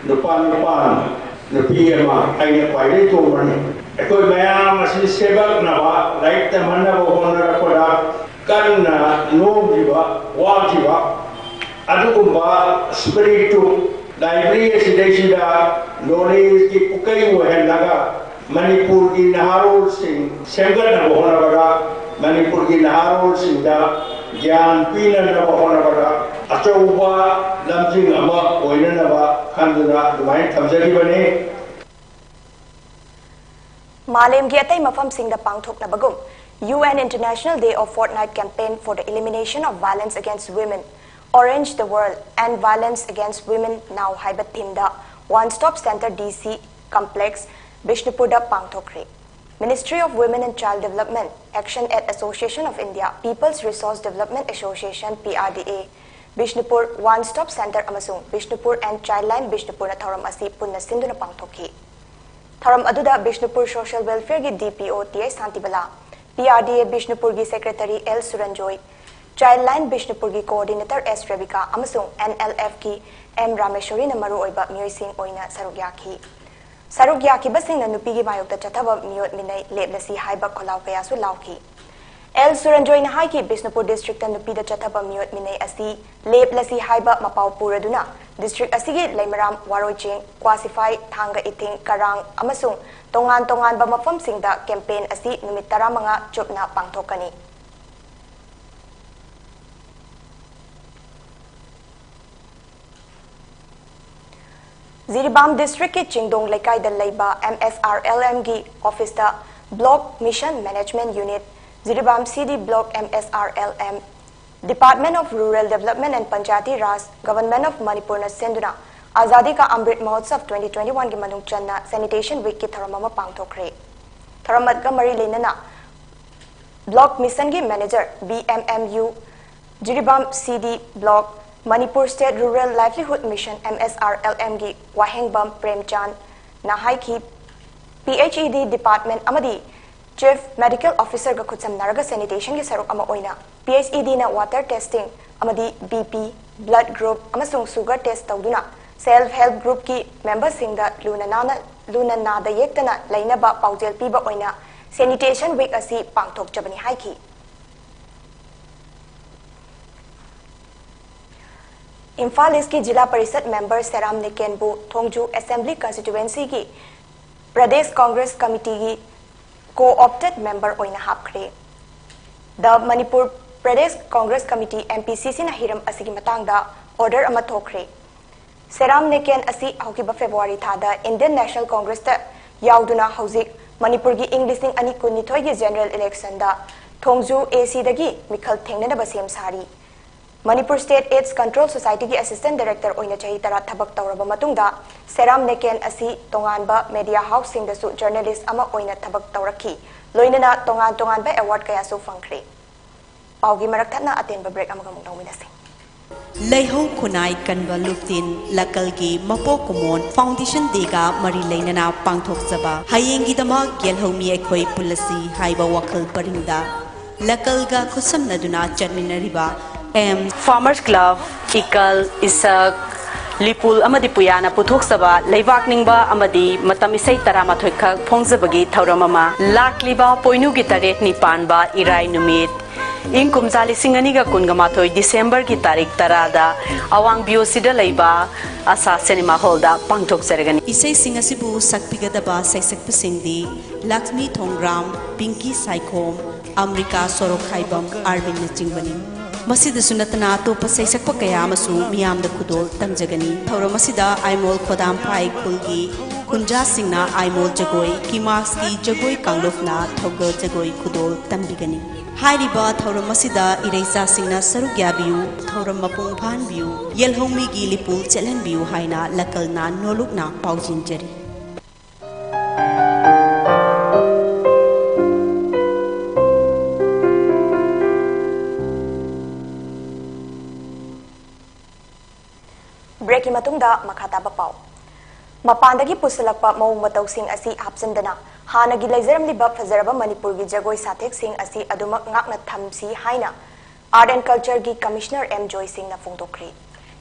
ꯅꯨꯄꯥ ꯅꯤꯄꯥꯟ, ꯅꯨꯄꯤ ꯑꯃ, ꯑꯩꯅ ꯈ꯭ꯋꯥꯏꯗꯒꯤ ꯇꯣꯝꯕꯅꯤ꯫ ꯑꯩꯈꯣꯏ ꯃꯌꯥꯝ ꯑꯁꯤ ꯁꯦꯝꯒꯠꯅꯕ, ꯂꯥꯏꯔꯤꯛ ꯇꯝꯍꯟꯅꯕ ꯍꯣꯠꯅꯔꯛꯄꯗ ꯀꯟꯅ ꯅꯣꯝꯈꯤꯕ, ꯋꯥꯈꯤꯕ, ꯑꯗꯨꯒꯨꯝꯕ spirit ꯇꯨ library ꯑꯁꯤꯗꯩꯁꯤꯗ knowledge ꯀꯤ ꯄꯨꯀꯩ ꯑꯣꯏꯍꯜꯂꯒ ꯃꯅꯤꯄꯨꯔꯒꯤ ꯅꯍꯥꯔꯣꯜꯁꯤꯡ ꯁꯦꯝꯒꯠꯅꯕ ꯍꯣꯠꯅꯕꯗ, ꯃꯅꯤꯄꯨꯔꯒꯤ ꯅꯍꯥꯔꯣꯜꯁꯤꯡꯗ ꯒ꯭ꯌꯥꯟ ꯄꯤꯅꯅꯕ ꯍꯣꯠꯅꯕꯗ ꯑꯆꯧꯕ ꯂꯝꯖꯤꯡ ꯑꯃ ꯑꯣꯏꯅꯅꯕ ꯈꯟꯗꯨꯅ ꯑꯗꯨꯃꯥꯏꯅ ꯊꯝꯖꯈꯤꯕꯅꯤ꯫ ꯃꯥꯂꯦꯝꯒꯤ ꯑꯇꯩ ꯃꯐꯝꯁꯤꯡꯗ ꯄꯥꯡꯊꯣꯛꯅꯕꯒꯨꯝ, U N International Day of Fortnight Campaign for the Elimination of Violence Against Women, Orange the World, End Violence Against Women Now ꯍꯥꯏꯕ theme the One Stop Center D C Complex, ꯕꯤꯁꯅꯨꯄꯨꯔꯗ ꯄꯥꯡꯊꯣꯛꯈ꯭ꯔꯦ꯫ Ministry of Women and Child Development, Action Aid Association of India, People's Resource Development Association, P R D A, Bishnupur, One Stop Center ꯑꯃꯁꯨꯡ ꯕꯤꯁꯅꯨꯄꯨꯔ and Childline ꯕꯤꯁꯅꯨꯄꯨꯔꯅ ꯊꯧꯔꯝ ꯑꯁꯤ ꯄꯨꯟꯅ ꯁꯤꯟꯗꯨꯅ ꯄꯥꯡꯊꯣꯛꯈꯤ꯫ ꯊꯧꯔꯝ ꯑꯗꯨꯗ ꯕꯤꯁꯅꯨꯄꯨꯔ Social Welfare ꯒꯤ D P O T I Shantibala, P R D A ꯕꯤꯁꯅꯨꯄꯨꯔꯒꯤ Secretary L ꯁꯨꯔꯟꯖꯣꯏ, Childline ꯕꯤꯁꯅꯨꯄꯨꯔꯒꯤ Coordinator S Rebika ꯑꯃꯁꯨꯡ N L F ꯀꯤ M ꯔꯥꯃꯦꯁꯣꯔꯤꯅ ꯃꯔꯨꯑꯣꯏꯕ ꯃꯤꯑꯣꯏꯁꯤꯡ ꯑꯣꯏꯅ ꯁꯔꯨꯛ ꯌꯥꯈꯤ꯫ ꯁꯔꯨꯛ ꯌꯥꯈꯤꯕꯁꯤꯡꯅ ꯅꯨꯄꯤꯒꯤ ꯃꯥꯌꯣꯛꯇ ꯆꯠꯊꯕ ꯃꯤꯑꯣꯠ ꯃꯤꯅꯩ ꯂꯦꯞꯂꯁꯤ ꯍꯥꯏꯕ ꯈꯣꯜꯂꯥꯎ ꯀꯌꯥꯁꯨ ꯂꯥꯎꯈꯤ꯫ L ꯁꯨꯔꯟꯖꯣꯏꯅ ꯍꯥꯏꯈꯤ, ꯕꯤꯁꯅꯨꯄꯨꯔ district ꯇ ꯅꯨꯄꯤꯗ ꯆꯠꯊꯕ ꯃꯤꯑꯣꯠ ꯃꯤꯅꯩ ꯑꯁꯤ ꯂꯦꯞꯂꯁꯤ ꯍꯥꯏꯕ ꯃꯄꯥꯎ ꯄꯨꯔꯗꯨꯅ district ꯑꯁꯤꯒꯤ ꯂꯩꯃꯔꯥꯝ, ꯋꯥꯔꯣꯏꯆꯤꯡ, ꯀ꯭ꯋꯥꯁꯤꯐꯥꯏ, ꯊꯥꯡꯒ ꯏꯊꯤꯡ, ꯀꯔꯥꯡ ꯑꯃꯁꯨꯡ ꯇꯣꯉꯥꯟ ꯇꯣꯉꯥꯟꯕ ꯃꯐꯝꯁꯤꯡꯗ campaign ꯑꯁꯤ ꯅꯨꯃꯤꯠ ꯇꯔꯥꯃꯉꯥ ꯆꯨꯞꯅ ꯄꯥꯡꯊꯣꯛꯀꯅꯤ꯫ ꯖꯤꯔꯤꯕꯥꯝ district ꯀꯤ ꯆꯤꯡꯗꯣꯡ ꯂꯩꯀꯥꯏꯗ ꯂꯩꯕ M S R L M ꯒꯤ office ꯇ Block Mission Management Unit, Jiribam C D Block M S R L M, Department of Rural Development and Panchayati Raj, Government of Manipur ꯅ ꯁꯤꯟꯗꯨꯅ Azadi Ka Amrit Mahotsav twenty twenty-one ꯒꯤ ꯃꯅꯨꯡ ꯆꯟꯅ Sanitation Week ꯀꯤ ꯊꯧꯔꯝ ꯑꯃ ꯄꯥꯡꯊꯣꯛꯈ꯭ꯔꯦ꯫ ꯊꯧꯔꯝ ꯑꯗꯨꯒ ꯃꯔꯤ ꯂꯩꯅꯅ Block Mission ꯒꯤ Manager, B M M U, Jiribam C D Block, Manipur State Rural Livelihood Mission, M S R L M ꯒꯤ ꯋꯥꯍꯦꯡꯕꯝ ꯄ꯭ꯔꯦꯝꯆꯥꯟꯅ ꯍꯥꯏꯈꯤ, P H E D Department ꯑꯃꯗꯤ Chief Medical Officer ꯒ ꯈꯨꯠꯁꯝꯅꯔꯒ sanitation ꯒꯤ ꯁꯔꯨꯛ ꯑꯃ ꯑꯣꯏꯅ P H E D ꯅ water testing ꯑꯃꯗꯤ B P, blood group ꯑꯃꯁꯨꯡ sugar test ꯇꯧꯗꯨꯅ Self Help Group ꯀꯤ member ꯁꯤꯡꯗ ꯂꯨꯅ ꯅꯥꯟꯅ, ꯂꯨꯅ ꯅꯥꯗ ꯌꯦꯛꯇꯅ ꯂꯩꯅꯕ ꯄꯥꯎꯖꯦꯜ ꯄꯤꯕ ꯑꯣꯏꯅ Sanitation Week ꯑꯁꯤ ꯄꯥꯡꯊꯣꯛꯆꯕꯅꯤ ꯍꯥꯏꯈꯤ꯫ ꯏꯝꯐꯥꯜ East ꯀꯤ ꯖꯤꯂꯥ ꯄꯔꯤꯁꯠ member ꯁꯦꯔꯥꯝ ꯅꯦꯀꯦꯟꯕꯨ ꯊꯣꯡꯖꯨ Assembly Constituency ꯒꯤ Pradesh Congress Committee ꯒꯤ co-opted member ꯑꯣꯏꯅ ꯍꯥꯞꯈ꯭ꯔꯦ꯫ The Manipur Pradesh Congress Committee, M P C C ꯅ ꯍꯤꯔꯝ ꯑꯁꯤꯒꯤ ꯃꯇꯥꯡꯗ order ꯑꯃ ꯊꯣꯛꯈ꯭ꯔꯦ꯫ ꯁꯦꯔꯥꯝ ꯅꯦꯀꯦꯟ ꯑꯁꯤ ꯍꯧꯈꯤꯕ February ꯊꯥꯗ Indian National Congress ꯇ ꯌꯥꯎꯗꯨꯅ ꯍꯧꯖꯤꯛ ꯃꯅꯤꯄꯨꯔꯒꯤ ꯏꯪ ꯂꯤꯁꯤꯡ ꯑꯅꯤ ꯀꯨꯟꯅꯤꯊꯣꯏꯒꯤ general election the Thongju A C ꯗꯒꯤ ꯃꯤꯈꯜ ꯊꯦꯡꯅꯅꯕ ꯁꯦꯝ ꯁꯥꯔꯤ꯫ Manipur State AIDS Control Society ꯒꯤ Assistant Director ꯑꯣꯏꯅ ꯆꯍꯤ ꯇꯔꯥ ꯊꯕꯛ ꯇꯧꯔꯕ ꯃꯇꯨꯡꯗ, ꯁꯦꯔꯥꯝ ꯅꯦꯀꯦꯟ ꯑꯁꯤ ꯇꯣꯉꯥꯟꯕ media house ꯁꯤꯡꯗꯁꯨ journalist ꯑꯃ ꯑꯣꯏꯅ ꯊꯕꯛ ꯇꯧꯔꯛꯈꯤ꯫ ꯂꯣꯏꯅꯅ ꯇꯣꯉꯥꯟ ꯇꯣꯉꯥꯟꯕ award ꯀꯌꯥꯁꯨ ꯐꯪꯈ꯭ꯔꯦ꯫ ꯄꯥꯎꯒꯤ ꯃꯔꯛ ꯊꯠꯅ ꯑꯇꯦꯟꯕ break ꯑꯃꯒ ꯑꯃꯨꯛ ꯂꯧꯃꯤꯟꯅꯁꯤ꯫ ꯂꯩꯍꯧ ꯈꯨꯟꯅꯥꯏ ꯀꯟꯕ ꯂꯨꯞꯇꯤꯟ ꯂꯀꯜꯒꯤ ꯃꯄꯣꯛ ꯀꯨꯝꯑꯣꯟ Foundation Day ꯒ ꯃꯔꯤ ꯂꯩꯅꯅ ꯄꯥꯡꯊꯣꯛꯆꯕ ꯍꯌꯦꯡꯒꯤꯗꯃꯛ ꯌꯦꯜꯍꯧꯃꯤ ꯑꯩꯈꯣꯏ ꯄꯨꯜꯂꯁꯤ ꯍꯥꯏꯕ ꯋꯥꯈꯜ ꯄꯔꯤꯡꯗ ꯂꯀꯜꯒ ꯈꯨꯠꯁꯝꯅꯗꯨꯅ ꯆꯠꯃꯤꯟꯅꯔꯤꯕ M Farmers Club, ꯏꯀꯜ, ꯏꯁꯛ, ꯂꯤꯄꯨꯜ ꯑꯃꯗꯤ ꯄꯨꯌꯥꯅ ꯄꯨꯊꯣꯛꯆꯕ ꯂꯩꯕꯥꯛ ꯅꯤꯡꯕ ꯑꯃꯗꯤ ꯃꯇꯝ ꯏꯁꯩ ꯇꯔꯥꯃꯥꯊꯣꯏ ꯈꯛ ꯐꯣꯡꯖꯕꯒꯤ ꯊꯧꯔꯝ ꯑꯃ ꯂꯥꯛꯂꯤꯕ ꯄꯣꯏꯅꯨꯒꯤ ꯇꯔꯦꯠꯅꯤ ꯄꯥꯟꯕ ꯏꯔꯥꯏ ꯅꯨꯃꯤꯠ, ꯏꯪ ꯀꯨꯝꯖꯥ ꯂꯤꯁꯤꯡ ꯑꯅꯤꯒ ꯀꯨꯟꯒ ꯃꯥꯊꯣꯏ December ꯒꯤ ꯇꯥꯔꯤꯛ ꯇꯔꯥꯗ ꯑꯋꯥꯡ B O C ꯗ ꯂꯩꯕ ꯑꯁꯥ cinema hall ꯗ ꯄꯥꯡꯊꯣꯛꯆꯔꯒꯅꯤ꯫ ꯏꯁꯩꯁꯤꯡ ꯑꯁꯤꯕꯨ ꯁꯛꯄꯤꯒꯗꯕ ꯁꯩꯁꯛꯄꯁꯤꯡꯗꯤ ꯂꯛꯁꯃꯤ ꯊꯣꯡꯒ꯭ꯔꯥꯝ, ꯄꯤꯡꯀꯤ ꯁꯥꯏꯈꯣꯝ, ꯑꯝꯔꯤꯀꯥ ꯁꯣꯔꯣꯛꯈꯥꯏꯕꯝ, ꯑꯥꯔꯕꯤꯟꯅꯆꯤꯡꯕꯅꯤ꯫ ꯃꯁꯤꯗꯁꯨ ꯅꯠꯇꯅ ꯑꯇꯣꯞꯄ ꯁꯩꯁꯛꯄ ꯀꯌꯥ ꯑꯃꯁꯨ ꯃꯤꯌꯥꯝꯗ ꯈꯨꯗꯣꯜ ꯇꯝꯖꯒꯅꯤ꯫ ꯊꯧꯔꯝ ꯑꯁꯤꯗ ꯑꯥꯏꯃꯣꯜ ꯈꯣꯗꯥꯝꯐꯥꯏ ꯈꯨꯜꯒꯤ ꯈꯨꯟꯖꯥꯁꯤꯡꯅ ꯑꯥꯏꯃꯣꯜ ꯖꯒꯣꯏ, ꯀꯤꯃꯥꯛꯁꯀꯤ ꯖꯒꯣꯏ ꯀꯥꯡꯂꯨꯞꯅ ꯊꯧꯒꯜ ꯖꯒꯣꯏ ꯈꯨꯗꯣꯜ ꯇꯝꯕꯤꯒꯅꯤ꯫ ꯍꯥꯏꯔꯤꯕ ꯊꯧꯔꯝ ꯑꯁꯤꯗ ꯏꯔꯩꯆꯥꯁꯤꯡꯅ ꯁꯔꯨꯛ ꯌꯥꯕꯤꯌꯨ, ꯊꯧꯔꯝ ꯃꯄꯨꯡ ꯐꯥꯍꯟꯕꯤꯌꯨ, ꯌꯦꯜꯍꯧꯃꯤꯒꯤ ꯂꯤꯄꯨ ꯆꯦꯜꯍꯟꯕꯤꯌꯨ ꯍꯥꯏꯅ ꯂꯀꯜꯅ ꯅꯣꯂꯨꯛꯅ ꯄꯥꯎꯖꯤꯟꯖꯔꯤ꯫ ꯕ꯭ꯔꯦꯛꯀꯤ ꯃꯇꯨꯡꯗ ꯃꯈꯥ ꯇꯥꯕ ꯄꯥꯎ꯫ ꯃꯄꯥꯟꯗꯒꯤ ꯄꯨꯁꯤꯜꯂꯛꯄ ꯃꯑꯣꯡ ꯃꯇꯧꯁꯤꯡ ꯑꯁꯤ ꯍꯥꯞꯆꯤꯟꯗꯅ ꯍꯥꯟꯅꯒꯤ ꯂꯩꯖꯔꯝꯂꯤꯕ ꯐꯖꯔꯕ ꯃꯅꯤꯄꯨꯔꯒꯤ ꯖꯒꯣꯏ ꯁꯥꯊꯦꯛꯁꯤꯡ ꯑꯁꯤ ꯑꯗꯨꯃꯛ ꯉꯥꯛꯅ ꯊꯝꯁꯤ ꯍꯥꯏꯅ Art and Cultureꯒꯤ Commissioner ꯑꯦꯝ ꯖꯣꯏ ꯁꯤꯡꯅ ꯐꯣꯡꯗꯣꯛꯈ꯭ꯔꯤ꯫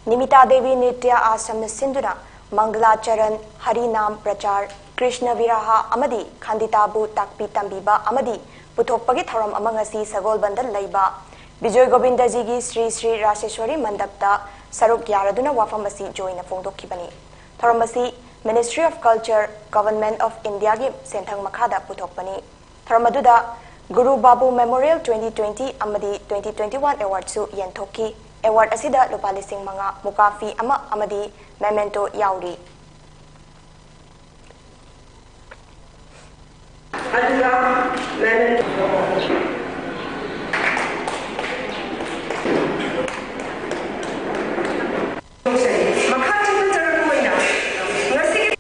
ꯅꯤꯃꯤꯇꯥ ꯗꯦꯕꯤ ꯅ꯭ꯔꯤꯇ꯭ꯌ ꯑꯥꯁ꯭ꯔꯝꯅ ꯁꯤꯟꯗꯨꯅ ꯃꯪꯒꯂꯥ ꯆꯔꯟ, ꯍꯔꯤꯅꯥꯝ ꯄ꯭ꯔꯆꯥꯔ, ꯀ꯭ꯔꯤꯁꯅ ꯚꯤꯔꯥꯍ ꯑꯃꯗꯤ ꯈꯥꯟꯗꯤꯇꯥꯕꯨ ꯇꯥꯛꯄꯤ ꯇꯝꯕꯤꯕ ꯑꯃꯗꯤ ꯄꯨꯊꯣꯛꯄꯒꯤ ꯊꯧꯔꯝ ꯑꯃ ꯉꯁꯤ ꯁꯒꯣꯜꯕꯟꯗ ꯂꯩꯕ ꯕꯤꯖꯣꯏ ꯒꯣꯕꯤꯟꯗꯖꯤꯒꯤ ꯁ꯭ꯔꯤ ꯁ꯭ꯔꯤ ꯔꯥꯁꯦꯁ꯭ꯋꯔꯤ ꯃꯟꯗꯞꯇ ꯁꯔꯨꯛ ꯌꯥꯔꯗꯨꯅ ꯋꯥꯐꯝ ꯑꯁꯤ ꯖꯣꯏꯅ ꯐꯣꯡꯗꯣꯛꯈꯤꯕꯅꯤ꯫ ꯊꯧꯔꯝ ꯑꯁꯤ Ministry of Culture, Government of Indiaꯒꯤ ꯁꯦꯟꯊꯪ ꯃꯈꯥꯗ ꯄꯨꯊꯣꯛꯄꯅꯤ꯫ ꯊꯧꯔꯝ ꯑꯗꯨꯗ ꯒꯨꯔꯨ ꯕꯥꯕꯨ Memorial twenty twenty ꯑꯃꯗꯤ twenty twenty-one Awardꯁꯨ ꯌꯦꯟꯊꯣꯛꯈꯤ꯫ Award ꯑꯁꯤꯗ ꯂꯨꯄꯥ ꯂꯤꯁꯤꯡ ꯃꯉꯥ, ꯃꯨꯀꯥ ꯐꯤ ꯑꯃ ꯑꯃꯗꯤ memento ꯌꯥꯎꯔꯤ꯫ ꯑꯗꯨꯒ memento ꯃꯈꯥ ꯆꯠꯊꯖꯔꯛꯄ ꯑꯣꯏꯅ ꯉꯁꯤꯒꯤ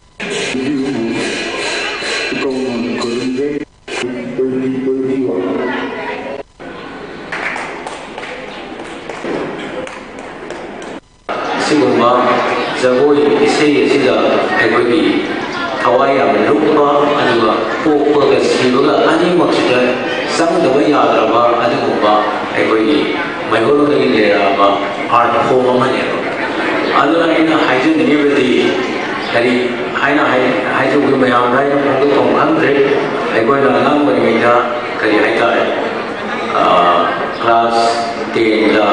ꯑꯁꯤꯒꯨꯝꯕ ꯖꯒꯣꯏ ꯏꯁꯩ ꯑꯁꯤꯗ ꯑꯩꯈꯣꯏꯒꯤ ꯊꯋꯥꯏ ꯌꯥꯝꯅ ꯂꯨꯞꯄ, ꯑꯗꯨꯒ ꯄꯣꯛꯄꯒ ꯁꯤꯕꯒ ꯑꯅꯤꯃꯛꯁꯤꯗ ꯆꯪꯗꯕ ꯌꯥꯗ꯭ꯔꯕ ꯑꯗꯨꯒꯨꯝꯕ ꯑꯩꯈꯣꯏꯒꯤ ꯃꯩꯍꯧꯔꯣꯟꯗꯒꯤ ꯂꯩꯔꯛꯑꯕ art form ꯑꯃꯅꯦꯕ꯫ ꯑꯗꯨꯅ ꯑꯩꯅ ꯍꯥꯏꯖꯅꯤꯡꯉꯤꯕꯗꯤ ꯀꯔꯤ ꯍꯥꯏꯅ ꯍꯥꯏ-, ꯍꯥꯏꯖꯧꯒꯦ ꯃꯌꯥꯝꯗ ꯑꯩꯅ ꯐꯣꯡꯗꯣꯛꯐꯝ ꯈꯪꯗ꯭ꯔꯦ꯫ ꯑꯩꯈꯣꯏꯅ ꯑꯉꯥꯡ ꯑꯣꯏꯔꯤꯉꯩꯗ ꯀꯔꯤ ꯍꯥꯏꯇꯥꯔꯦ, ꯑꯥ, class tenꯗ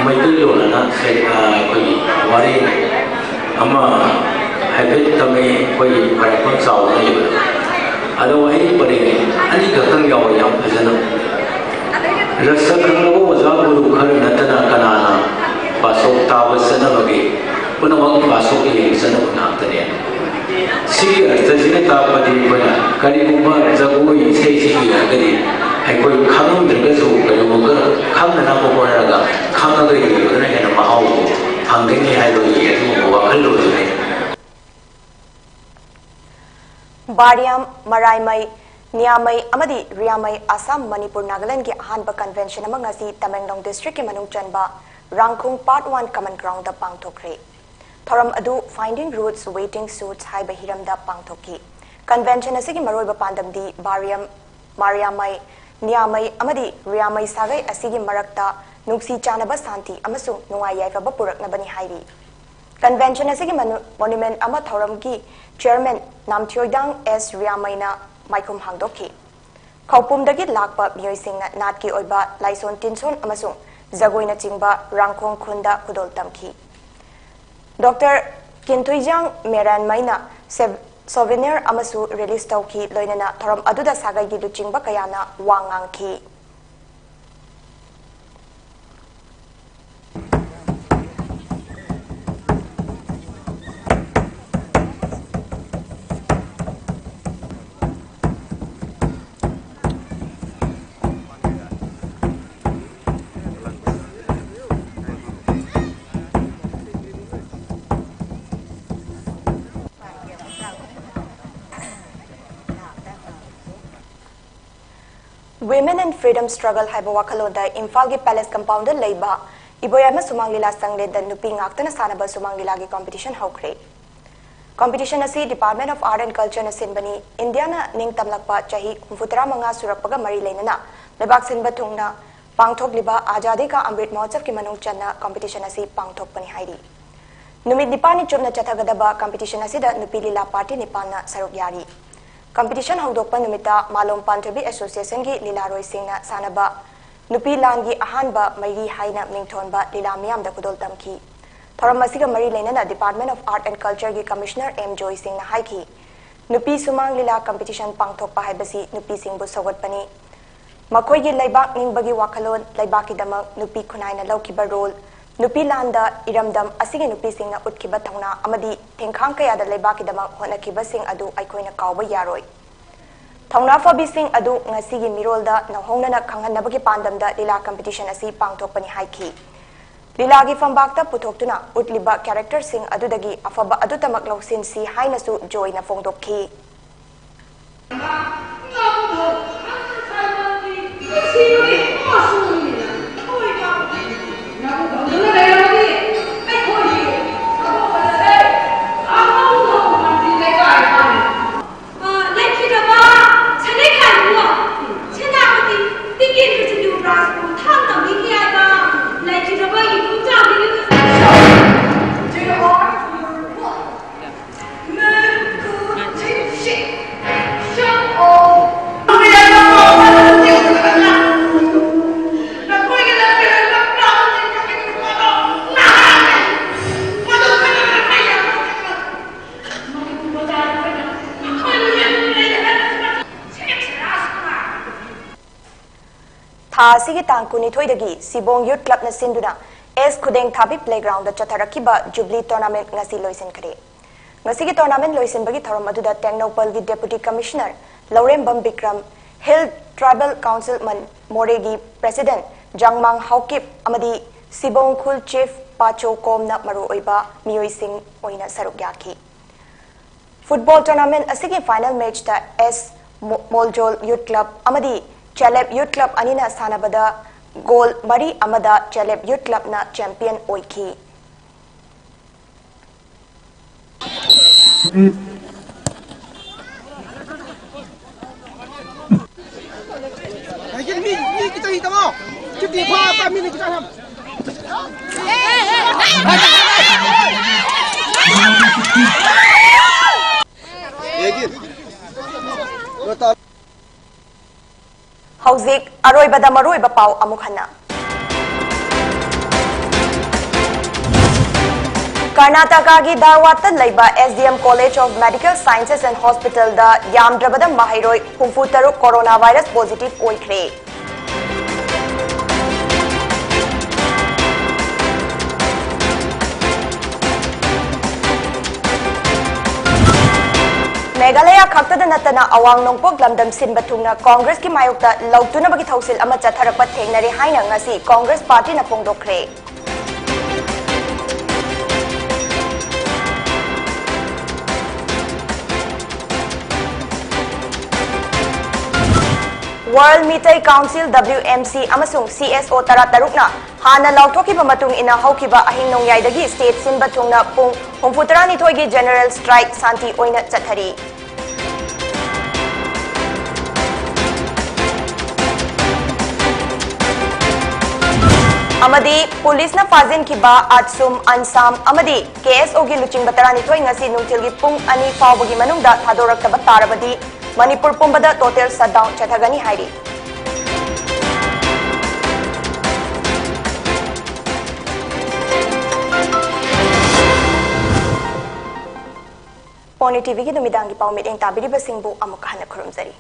ꯃꯩꯇꯩꯂꯣꯟ ꯑꯅ ꯁꯦ-, ꯑꯥ, ꯑꯩꯈꯣꯏꯒꯤ ꯋꯥꯔꯦꯡ ꯑꯃ ꯍꯥꯏꯐꯦꯠ ꯇꯝꯃꯛꯑꯦ, ꯑꯩꯈꯣꯏꯒꯤ ꯈ꯭ꯋꯥꯏꯔꯥꯛꯄꯝ ꯆꯥꯎꯕ ꯂꯩꯕꯗ꯫ ꯑꯗꯣ ꯋꯥꯍꯩ ꯄꯔꯦꯡ ꯑꯅꯤꯈꯛꯇꯪ ꯌꯥꯎꯋꯦ, ꯌꯥꯝ ꯐꯖꯅ꯫ ꯔꯁ ꯈꯪꯂꯕ ꯑꯣꯖꯥ ꯒꯨꯔꯨ ꯈꯔ ꯇꯥꯛꯄꯗꯤ ꯑꯩꯈꯣꯏꯅ ꯀꯔꯤꯒꯨꯝꯕ ꯖꯒꯣꯏ ꯏꯁꯩꯁꯤ ꯏꯔꯒꯗꯤ ꯑꯩꯈꯣꯏ ꯈꯪꯉꯝꯗ꯭ꯔꯒꯁꯨ ꯀꯔꯤꯒꯨꯝꯕ ꯈꯪꯅꯅꯕ ꯍꯣꯠꯅꯔꯒ ꯈꯪꯉꯒ ꯏꯕꯗꯨꯅ ꯍꯦꯟꯅ ꯃꯍꯥꯎ ꯐꯪꯒꯅꯤ ꯍꯥꯏꯕꯒꯤ ꯑꯗꯨꯒꯨꯝꯕ ꯋꯥꯈꯜꯂꯣꯟꯗꯨꯅꯤ꯫ ꯕꯥꯔꯤꯌꯝ, ꯃꯔꯥꯏꯃꯩ, ꯅꯤꯌꯥꯃꯩ ꯑꯃꯗꯤ ꯔꯤꯌꯥꯃꯩ ꯑꯁꯥꯝ, ꯃꯅꯤꯄꯨꯔ, ꯅꯥꯒꯥꯂꯦꯟꯗꯒꯤ ꯑꯍꯥꯟꯕ ꯀꯟꯚꯦꯟꯁꯟ ꯑꯃ ꯉꯁꯤ ꯇꯃꯦꯡꯂꯣꯡ ꯗꯤꯁꯇ꯭ꯔꯤꯛꯀꯤ ꯃꯅꯨꯡ ꯆꯟꯕ ꯔꯥꯡꯈꯣꯡ ꯄꯥꯔꯠ ꯋꯥꯟ ꯀꯃꯟ ꯒ꯭ꯔꯥꯎꯟꯗ ꯄꯥꯡꯊꯣꯛꯈ꯭ꯔꯦ꯫ ꯊꯧꯔꯝ ꯑꯗꯨ Finding Roots, Waiting Shoots ꯍꯥꯏꯕ ꯍꯤꯔꯝꯗ ꯄꯥꯡꯊꯣꯛꯈꯤ꯫ ꯀꯟꯚꯦꯟꯁꯟ ꯑꯁꯤꯒꯤ ꯃꯔꯨꯑꯣꯏꯕ ꯄꯥꯟꯗꯝꯗꯤ ꯕꯥꯔꯤꯌꯝ, ꯃꯥꯔꯤꯌꯥꯃꯩ, ꯅꯤꯌꯥꯃꯩ ꯑꯃꯗꯤ ꯔꯤꯌꯥꯃꯩ ꯁꯥꯒꯩ ꯑꯁꯤꯒꯤ ꯃꯔꯛꯇ ꯅꯨꯡꯁꯤ ꯆꯥꯟꯅꯕ, ꯁꯥꯟꯇꯤ ꯑꯃꯁꯨꯡ ꯅꯨꯡꯉꯥꯏ ꯌꯥꯏꯐꯕ ꯄꯨꯔꯛꯅꯕꯅꯤ ꯍꯥꯏꯔꯤ꯫ ꯀꯟꯚꯦꯟꯁꯟ ꯑꯁꯤꯒꯤ ꯃꯣꯅꯨꯃꯦꯟꯠ ꯑꯃ ꯊꯧꯔꯝꯒꯤ ꯆꯤꯌꯔꯃꯦꯟ ꯅꯥꯝꯊꯤꯑꯣꯏꯗꯥꯡ ꯑꯦꯁ ꯔꯤꯌꯥꯃꯩꯅ ꯃꯥꯏꯈꯨꯝ ꯍꯥꯡꯗꯣꯛꯈꯤ꯫ ꯈꯧꯄꯨꯝꯗꯒꯤ ꯂꯥꯛꯄ ꯃꯤꯑꯣꯏꯁꯤꯡꯅ ꯅꯥꯠꯀꯤ ꯑꯣꯏꯕ ꯂꯥꯏꯁꯣꯟ ꯇꯤꯟꯁꯣꯟ ꯑꯃꯁꯨꯡ ꯖꯒꯣꯏꯅꯆꯤꯡꯕ ꯔꯥꯡꯈꯣꯡ ꯈꯨꯟꯗ ꯈꯨꯗꯣꯜ ꯇꯝꯈꯤ꯫ ꯗꯣꯛꯇꯔ ꯀꯤꯟꯊꯨꯏꯖꯥꯡ ꯃꯦꯔꯥꯟꯃꯩꯅ ꯁꯣꯚꯦꯅꯤꯌꯔ ꯑꯃꯁꯨ ꯔꯤꯂꯤꯖ ꯇꯧꯈꯤ, ꯂꯣꯏꯅꯅ ꯊꯧꯔꯝ ꯑꯗꯨꯗ ꯁꯥꯒꯩꯒꯤ ꯂꯨꯆꯤꯡꯕ ꯀꯌꯥꯅ ꯋꯥ ꯉꯥꯡꯈꯤ꯫ Women and Freedom Struggle ꯍꯥꯏꯕ ꯋꯥꯈꯜꯂꯣꯟꯗ ꯏꯝꯐꯥꯜꯒꯤ ꯄꯦꯂꯦꯁ ꯀꯝꯄꯥꯎꯟꯗ ꯂꯩꯕ ꯏꯕꯣꯌꯥꯏꯃ ꯁꯨꯃꯥꯡ ꯂꯤꯂꯥ ꯁꯪꯂꯦꯟꯗ ꯅꯨꯄꯤ ꯉꯥꯛꯇꯅ ꯁꯥꯟꯅꯕ ꯁꯨꯃꯥꯡ ꯂꯤꯂꯥꯒꯤ ꯀꯝꯄꯤꯇꯤꯁꯟ ꯍꯧꯈ꯭ꯔꯦ꯫ ꯀꯝꯄꯤꯇꯤꯁꯟ ꯑꯁꯤ Department of Arts and Culture ꯅ ꯁꯤꯟꯕꯅꯤ꯫ ꯏꯟꯗꯤꯌꯥꯅ ꯅꯤꯡꯇꯝꯂꯛꯄ ꯆꯍꯤ ꯍꯨꯝꯐꯨꯇꯔꯥ ꯃꯉꯥ ꯁꯨꯔꯛꯄꯒ ꯃꯔꯤ ꯂꯩꯅꯅ ꯂꯩꯕꯥꯛ ꯁꯤꯟꯕ ꯊꯨꯡꯅ ꯄꯥꯡꯊꯣꯛꯂꯤꯕ ꯑꯥꯖꯥꯗꯤ ꯀꯥ ꯑꯃ꯭ꯔꯤꯠ ꯃꯍꯣꯠꯁꯕꯀꯤ ꯃꯅꯨꯡ ꯆꯟꯅ ꯀꯝꯄꯤꯇꯤꯁꯟ ꯑꯁꯤ ꯄꯥꯡꯊꯣꯛꯄꯅꯤ ꯍꯥꯏꯔꯤ꯫ ꯅꯨꯃꯤꯠ ꯅꯤꯄꯥꯟꯅꯤ ꯆꯨꯞꯅ ꯆꯠꯊꯒꯗꯕ ꯀꯝꯄꯤꯇꯤꯁꯟ ꯑꯁꯤꯗ ꯅꯨꯄꯤ ꯂꯤꯂꯥ ꯄꯥꯔꯇꯤ ꯅꯤꯄꯥꯟꯅ ꯁꯔꯨꯛ ꯌꯥꯔꯤ꯫ ꯀꯝꯄꯤꯇꯤꯁꯟ ꯍꯧꯗꯣꯛꯄ ꯅꯨꯃꯤꯠꯇ ꯃꯥꯂꯣꯝ ꯄꯥꯟꯊꯣꯏꯕꯤ ꯑꯦꯁꯣꯁꯤꯌꯦꯁꯟꯒꯤ ꯂꯤꯂꯥꯔꯣꯏꯁꯤꯡꯅ ꯁꯥꯟꯅꯕ ꯅꯨꯄꯤ ꯂꯥꯟꯒꯤ ꯑꯍꯥꯟꯕ ꯃꯩꯔꯤ ꯍꯥꯏꯅ ꯃꯤꯡꯊꯣꯟꯕ ꯂꯤꯂꯥ ꯃꯤꯌꯥꯝꯗ ꯈꯨꯗꯣꯜ ꯇꯝꯈꯤ꯫ ꯊꯧꯔꯝ ꯑꯁꯤꯒ ꯃꯔꯤ ꯂꯩꯅꯅ Department of Arts and Culture ꯒꯤ ꯀꯃꯤꯁꯅꯔ ꯑꯦꯝ ꯖꯣꯏ ꯁꯤꯡꯅ ꯍꯥꯏꯈꯤ, ꯅꯨꯄꯤ ꯁꯨꯃꯥꯡ ꯂꯤꯂꯥ ꯀꯝꯄꯤꯇꯤꯁꯟ ꯄꯥꯡꯊꯣꯛꯄ ꯍꯥꯏꯕꯁꯤ ꯅꯨꯄꯤꯁꯤꯡꯕꯨ ꯁꯧꯒꯠꯄꯅꯤ꯫ ꯃꯈꯣꯏꯒꯤ ꯂꯩꯕꯥꯛ ꯅꯤꯡꯕꯒꯤ ꯋꯥꯈꯜꯂꯣꯟ, ꯂꯩꯕꯥꯛꯀꯤꯗꯃꯛ ꯅꯨꯄꯤ ꯈꯨꯟꯅꯥꯏꯅ ꯂꯧꯈꯤꯕ ꯔꯣꯜ, ꯅꯨꯄꯤ ꯂꯥꯟꯗ ꯏꯔꯝꯗꯝ ꯑꯁꯤꯒꯤ ꯅꯨꯄꯤꯁꯤꯡꯅ ꯎꯠꯈꯤꯕ ꯊꯧꯅꯥ ꯑꯃꯗꯤ ꯊꯦꯡꯈꯥꯡ ꯀꯌꯥꯗ ꯂꯩꯕꯥꯛꯀꯤꯗꯃꯛ ꯍꯣꯠꯅꯈꯤꯕꯁꯤꯡ ꯑꯗꯨ ꯑꯩꯈꯣꯏꯅ ꯀꯥꯎꯕ ꯌꯥꯔꯣꯏ꯫ ꯊꯧꯅꯥ ꯐꯕꯤꯁꯤꯡ ꯑꯗꯨ ꯉꯁꯤꯒꯤ ꯃꯤꯔꯣꯜꯗ ꯅꯧꯍꯧꯅꯅ ꯈꯪꯍꯟꯅꯕꯒꯤ ꯄꯥꯟꯗꯝꯗ ꯂꯤꯂꯥ ꯀꯝꯄꯤꯇꯤꯁꯟ ꯑꯁꯤ ꯄꯥꯡꯊꯣꯛꯄꯅꯤ ꯍꯥꯏꯈꯤ꯫ ꯂꯤꯂꯥꯒꯤ ꯐꯝꯕꯥꯛꯇ ꯄꯨꯊꯣꯛꯇꯨꯅ ꯎꯠꯂꯤꯕ ꯀꯦꯔꯦꯛꯇꯔꯁꯤꯡ ꯑꯗꯨꯗꯒꯤ ꯑꯐꯕ ꯑꯗꯨꯇꯃꯛ ꯂꯧꯁꯤꯟꯁꯤ ꯍꯥꯏꯅꯁꯨ ꯖꯣꯏꯅ ꯐꯣꯡꯗꯣꯛꯈꯤ꯫ ꯊꯥ ꯑꯁꯤꯒꯤ ꯇꯥꯡ ꯀꯨꯟꯅꯤꯊꯣꯏꯗꯒꯤ ꯁꯤꯕꯣꯡ ꯌꯨꯠ ꯀ꯭ꯂꯕꯅ ꯁꯤꯟꯗꯨꯅ ꯑꯦꯁ ꯈꯨꯗꯦꯡ ꯊꯥꯕꯤ ꯄ꯭ꯂꯦꯒ꯭ꯔꯥꯎꯟꯗ ꯆꯠꯊꯔꯛꯈꯤꯕ ꯖꯨꯕ꯭ꯂꯤ ꯇꯣꯔꯅꯥꯃꯦꯟꯠ ꯉꯁꯤ ꯂꯣꯏꯁꯤꯟꯈ꯭ꯔꯦ꯫ ꯉꯁꯤꯒꯤ ꯇꯣꯔꯅꯥꯃꯦꯟꯠ ꯂꯣꯏꯁꯤꯟꯕꯒꯤ ꯊꯧꯔꯝ ꯑꯗꯨꯗ ꯇꯦꯡꯅꯧꯄꯜꯒꯤ deputy commissioner Lourembam Bikram, hill tribal council ꯃꯟ-, ꯃꯣꯔꯦꯒꯤ ꯄ꯭ꯔꯦꯁꯤꯗꯦꯟꯠ ꯖꯥꯡꯃꯥꯡ ꯍꯥꯎꯀꯤꯞ ꯑꯃꯗꯤ ꯁꯤꯕꯣꯡ ꯈꯨꯜ ꯆꯤꯐ ꯄꯥꯆꯣ ꯀꯣꯝꯅ ꯃꯔꯨꯑꯣꯏꯕ ꯃꯤꯑꯣꯏꯁꯤꯡ ꯑꯣꯏꯅ ꯁꯔꯨꯛ ꯌꯥꯈꯤ꯫ ꯐꯨꯠꯕꯣꯜ ꯇꯣꯔꯅꯥꯃꯦꯟꯠ ꯑꯁꯤꯒꯤ ꯐꯥꯏꯅꯦꯜ ꯃꯦꯆꯇ ꯑꯦꯁ ꯃꯣ-, ꯃꯣꯜꯖꯣꯜ ꯌꯨꯠ ꯀ꯭ꯂꯕ ꯑꯃꯗꯤ ꯆꯦꯂꯦꯞ ꯌꯨꯠ ꯀ꯭ꯂꯕ ꯑꯅꯤꯅ ꯁꯥꯟꯅꯕꯗ ꯒꯣꯜ ꯃꯔꯤ ꯑꯃꯗ ꯆꯦꯂꯦꯞ ꯌꯨꯠ ꯀ꯭ꯂꯕꯅ ꯆꯦꯝꯄꯤꯌꯟ ꯑꯣꯏꯈꯤ꯫ ꯍꯧꯖꯤꯛ ꯑꯔꯣꯏꯕꯗ ꯃꯔꯨꯑꯣꯏꯕ ꯄꯥꯎ ꯑꯃꯨꯛ ꯍꯟꯅ꯫ ꯀꯔꯅꯥꯇꯀꯥꯒꯤ ꯙꯥꯔꯋꯥꯗꯇ ꯂꯩꯕ S D M College of Medical Sciences and Hospitalꯗ ꯌꯥꯝꯗ꯭ꯔꯕꯗ ꯃꯍꯩꯔꯣꯏ ꯍꯨꯝꯐꯨ ꯇꯔꯨꯛ ꯀꯣꯔꯣꯅꯥ ꯚꯥꯏꯔꯁ ꯄꯣꯖꯤꯇꯤꯚ ꯑꯣꯏꯈ꯭ꯔꯦ꯫ ꯃꯦꯘꯥꯂꯌꯥ ꯈꯛꯇꯗ ꯅꯠꯇꯅ ꯑꯋꯥꯡ ꯅꯣꯡꯄꯣꯛ ꯂꯝꯗꯝ ꯁꯤꯟꯕ ꯊꯨꯡꯅ ꯀꯣꯡꯒ꯭ꯔꯦꯁꯀꯤ ꯃꯥꯌꯣꯛꯇ ꯂꯧꯇꯨꯅꯕꯒꯤ ꯊꯧꯁꯤꯜ ꯑꯃ ꯆꯠꯊꯔꯛꯄ ꯊꯦꯡꯅꯔꯦ ꯍꯥꯏꯅ ꯉꯁꯤ Congress ꯄꯥꯔꯇꯤꯅ ꯐꯣꯡꯗꯣꯛꯈ꯭ꯔꯦ꯫ World Meitei Council, W M C, ꯑꯃꯁꯨꯡ C S O ꯇꯔꯥꯇꯔꯨꯛꯅ ꯍꯥꯟꯅ ꯂꯥꯎꯊꯣꯛꯈꯤꯕ ꯃꯇꯨꯡ ꯏꯟꯅ ꯍꯧꯈꯤꯕ ꯑꯍꯤꯡ ꯅꯣꯡꯌꯥꯏꯗꯒꯤ state ꯁꯤꯟꯕ ꯊꯨꯡꯅ ꯄꯨꯡ ꯍꯨꯝꯐꯨꯇꯔꯥꯅꯤꯊꯣꯏꯒꯤ general strike ꯁꯥꯟꯇꯤ ꯑꯣꯏꯅ ꯆꯠꯊꯔꯤ꯫ ꯑꯃꯗꯤ ꯄꯨꯂꯤꯁꯅ ꯐꯥꯖꯤꯟꯈꯤꯕ ꯑꯠꯁꯨꯝ ꯑꯟꯁꯥꯝ ꯑꯃꯗꯤ K S O ꯒꯤ ꯂꯨꯆꯤꯡꯕ ꯇꯔꯥꯅꯤꯊꯣꯏ ꯉꯁꯤ ꯅꯨꯡꯊꯤꯜꯒꯤ ꯄꯨꯡ ꯑꯅꯤ ꯐꯥꯎꯕꯒꯤ ꯃꯅꯨꯡꯗ ꯊꯥꯗꯣꯔꯛꯇꯕ ꯇꯥꯔꯕꯗꯤ ꯃꯅꯤꯄꯨꯔ ꯄꯨꯝꯕꯗ total shutdown ꯆꯠꯊꯒꯅꯤ ꯍꯥꯏꯔꯤ꯫ Pony T V ꯒꯤ ꯅꯨꯃꯤꯗꯥꯡꯒꯤ ꯄꯥꯎ ꯃꯤꯠꯌꯦꯡ ꯇꯥꯕꯤꯔꯤꯕꯁꯤꯡꯕꯨ ꯑꯃꯨꯛ ꯍꯟꯅ ꯈꯨꯔꯨꯝꯖꯔꯤ꯫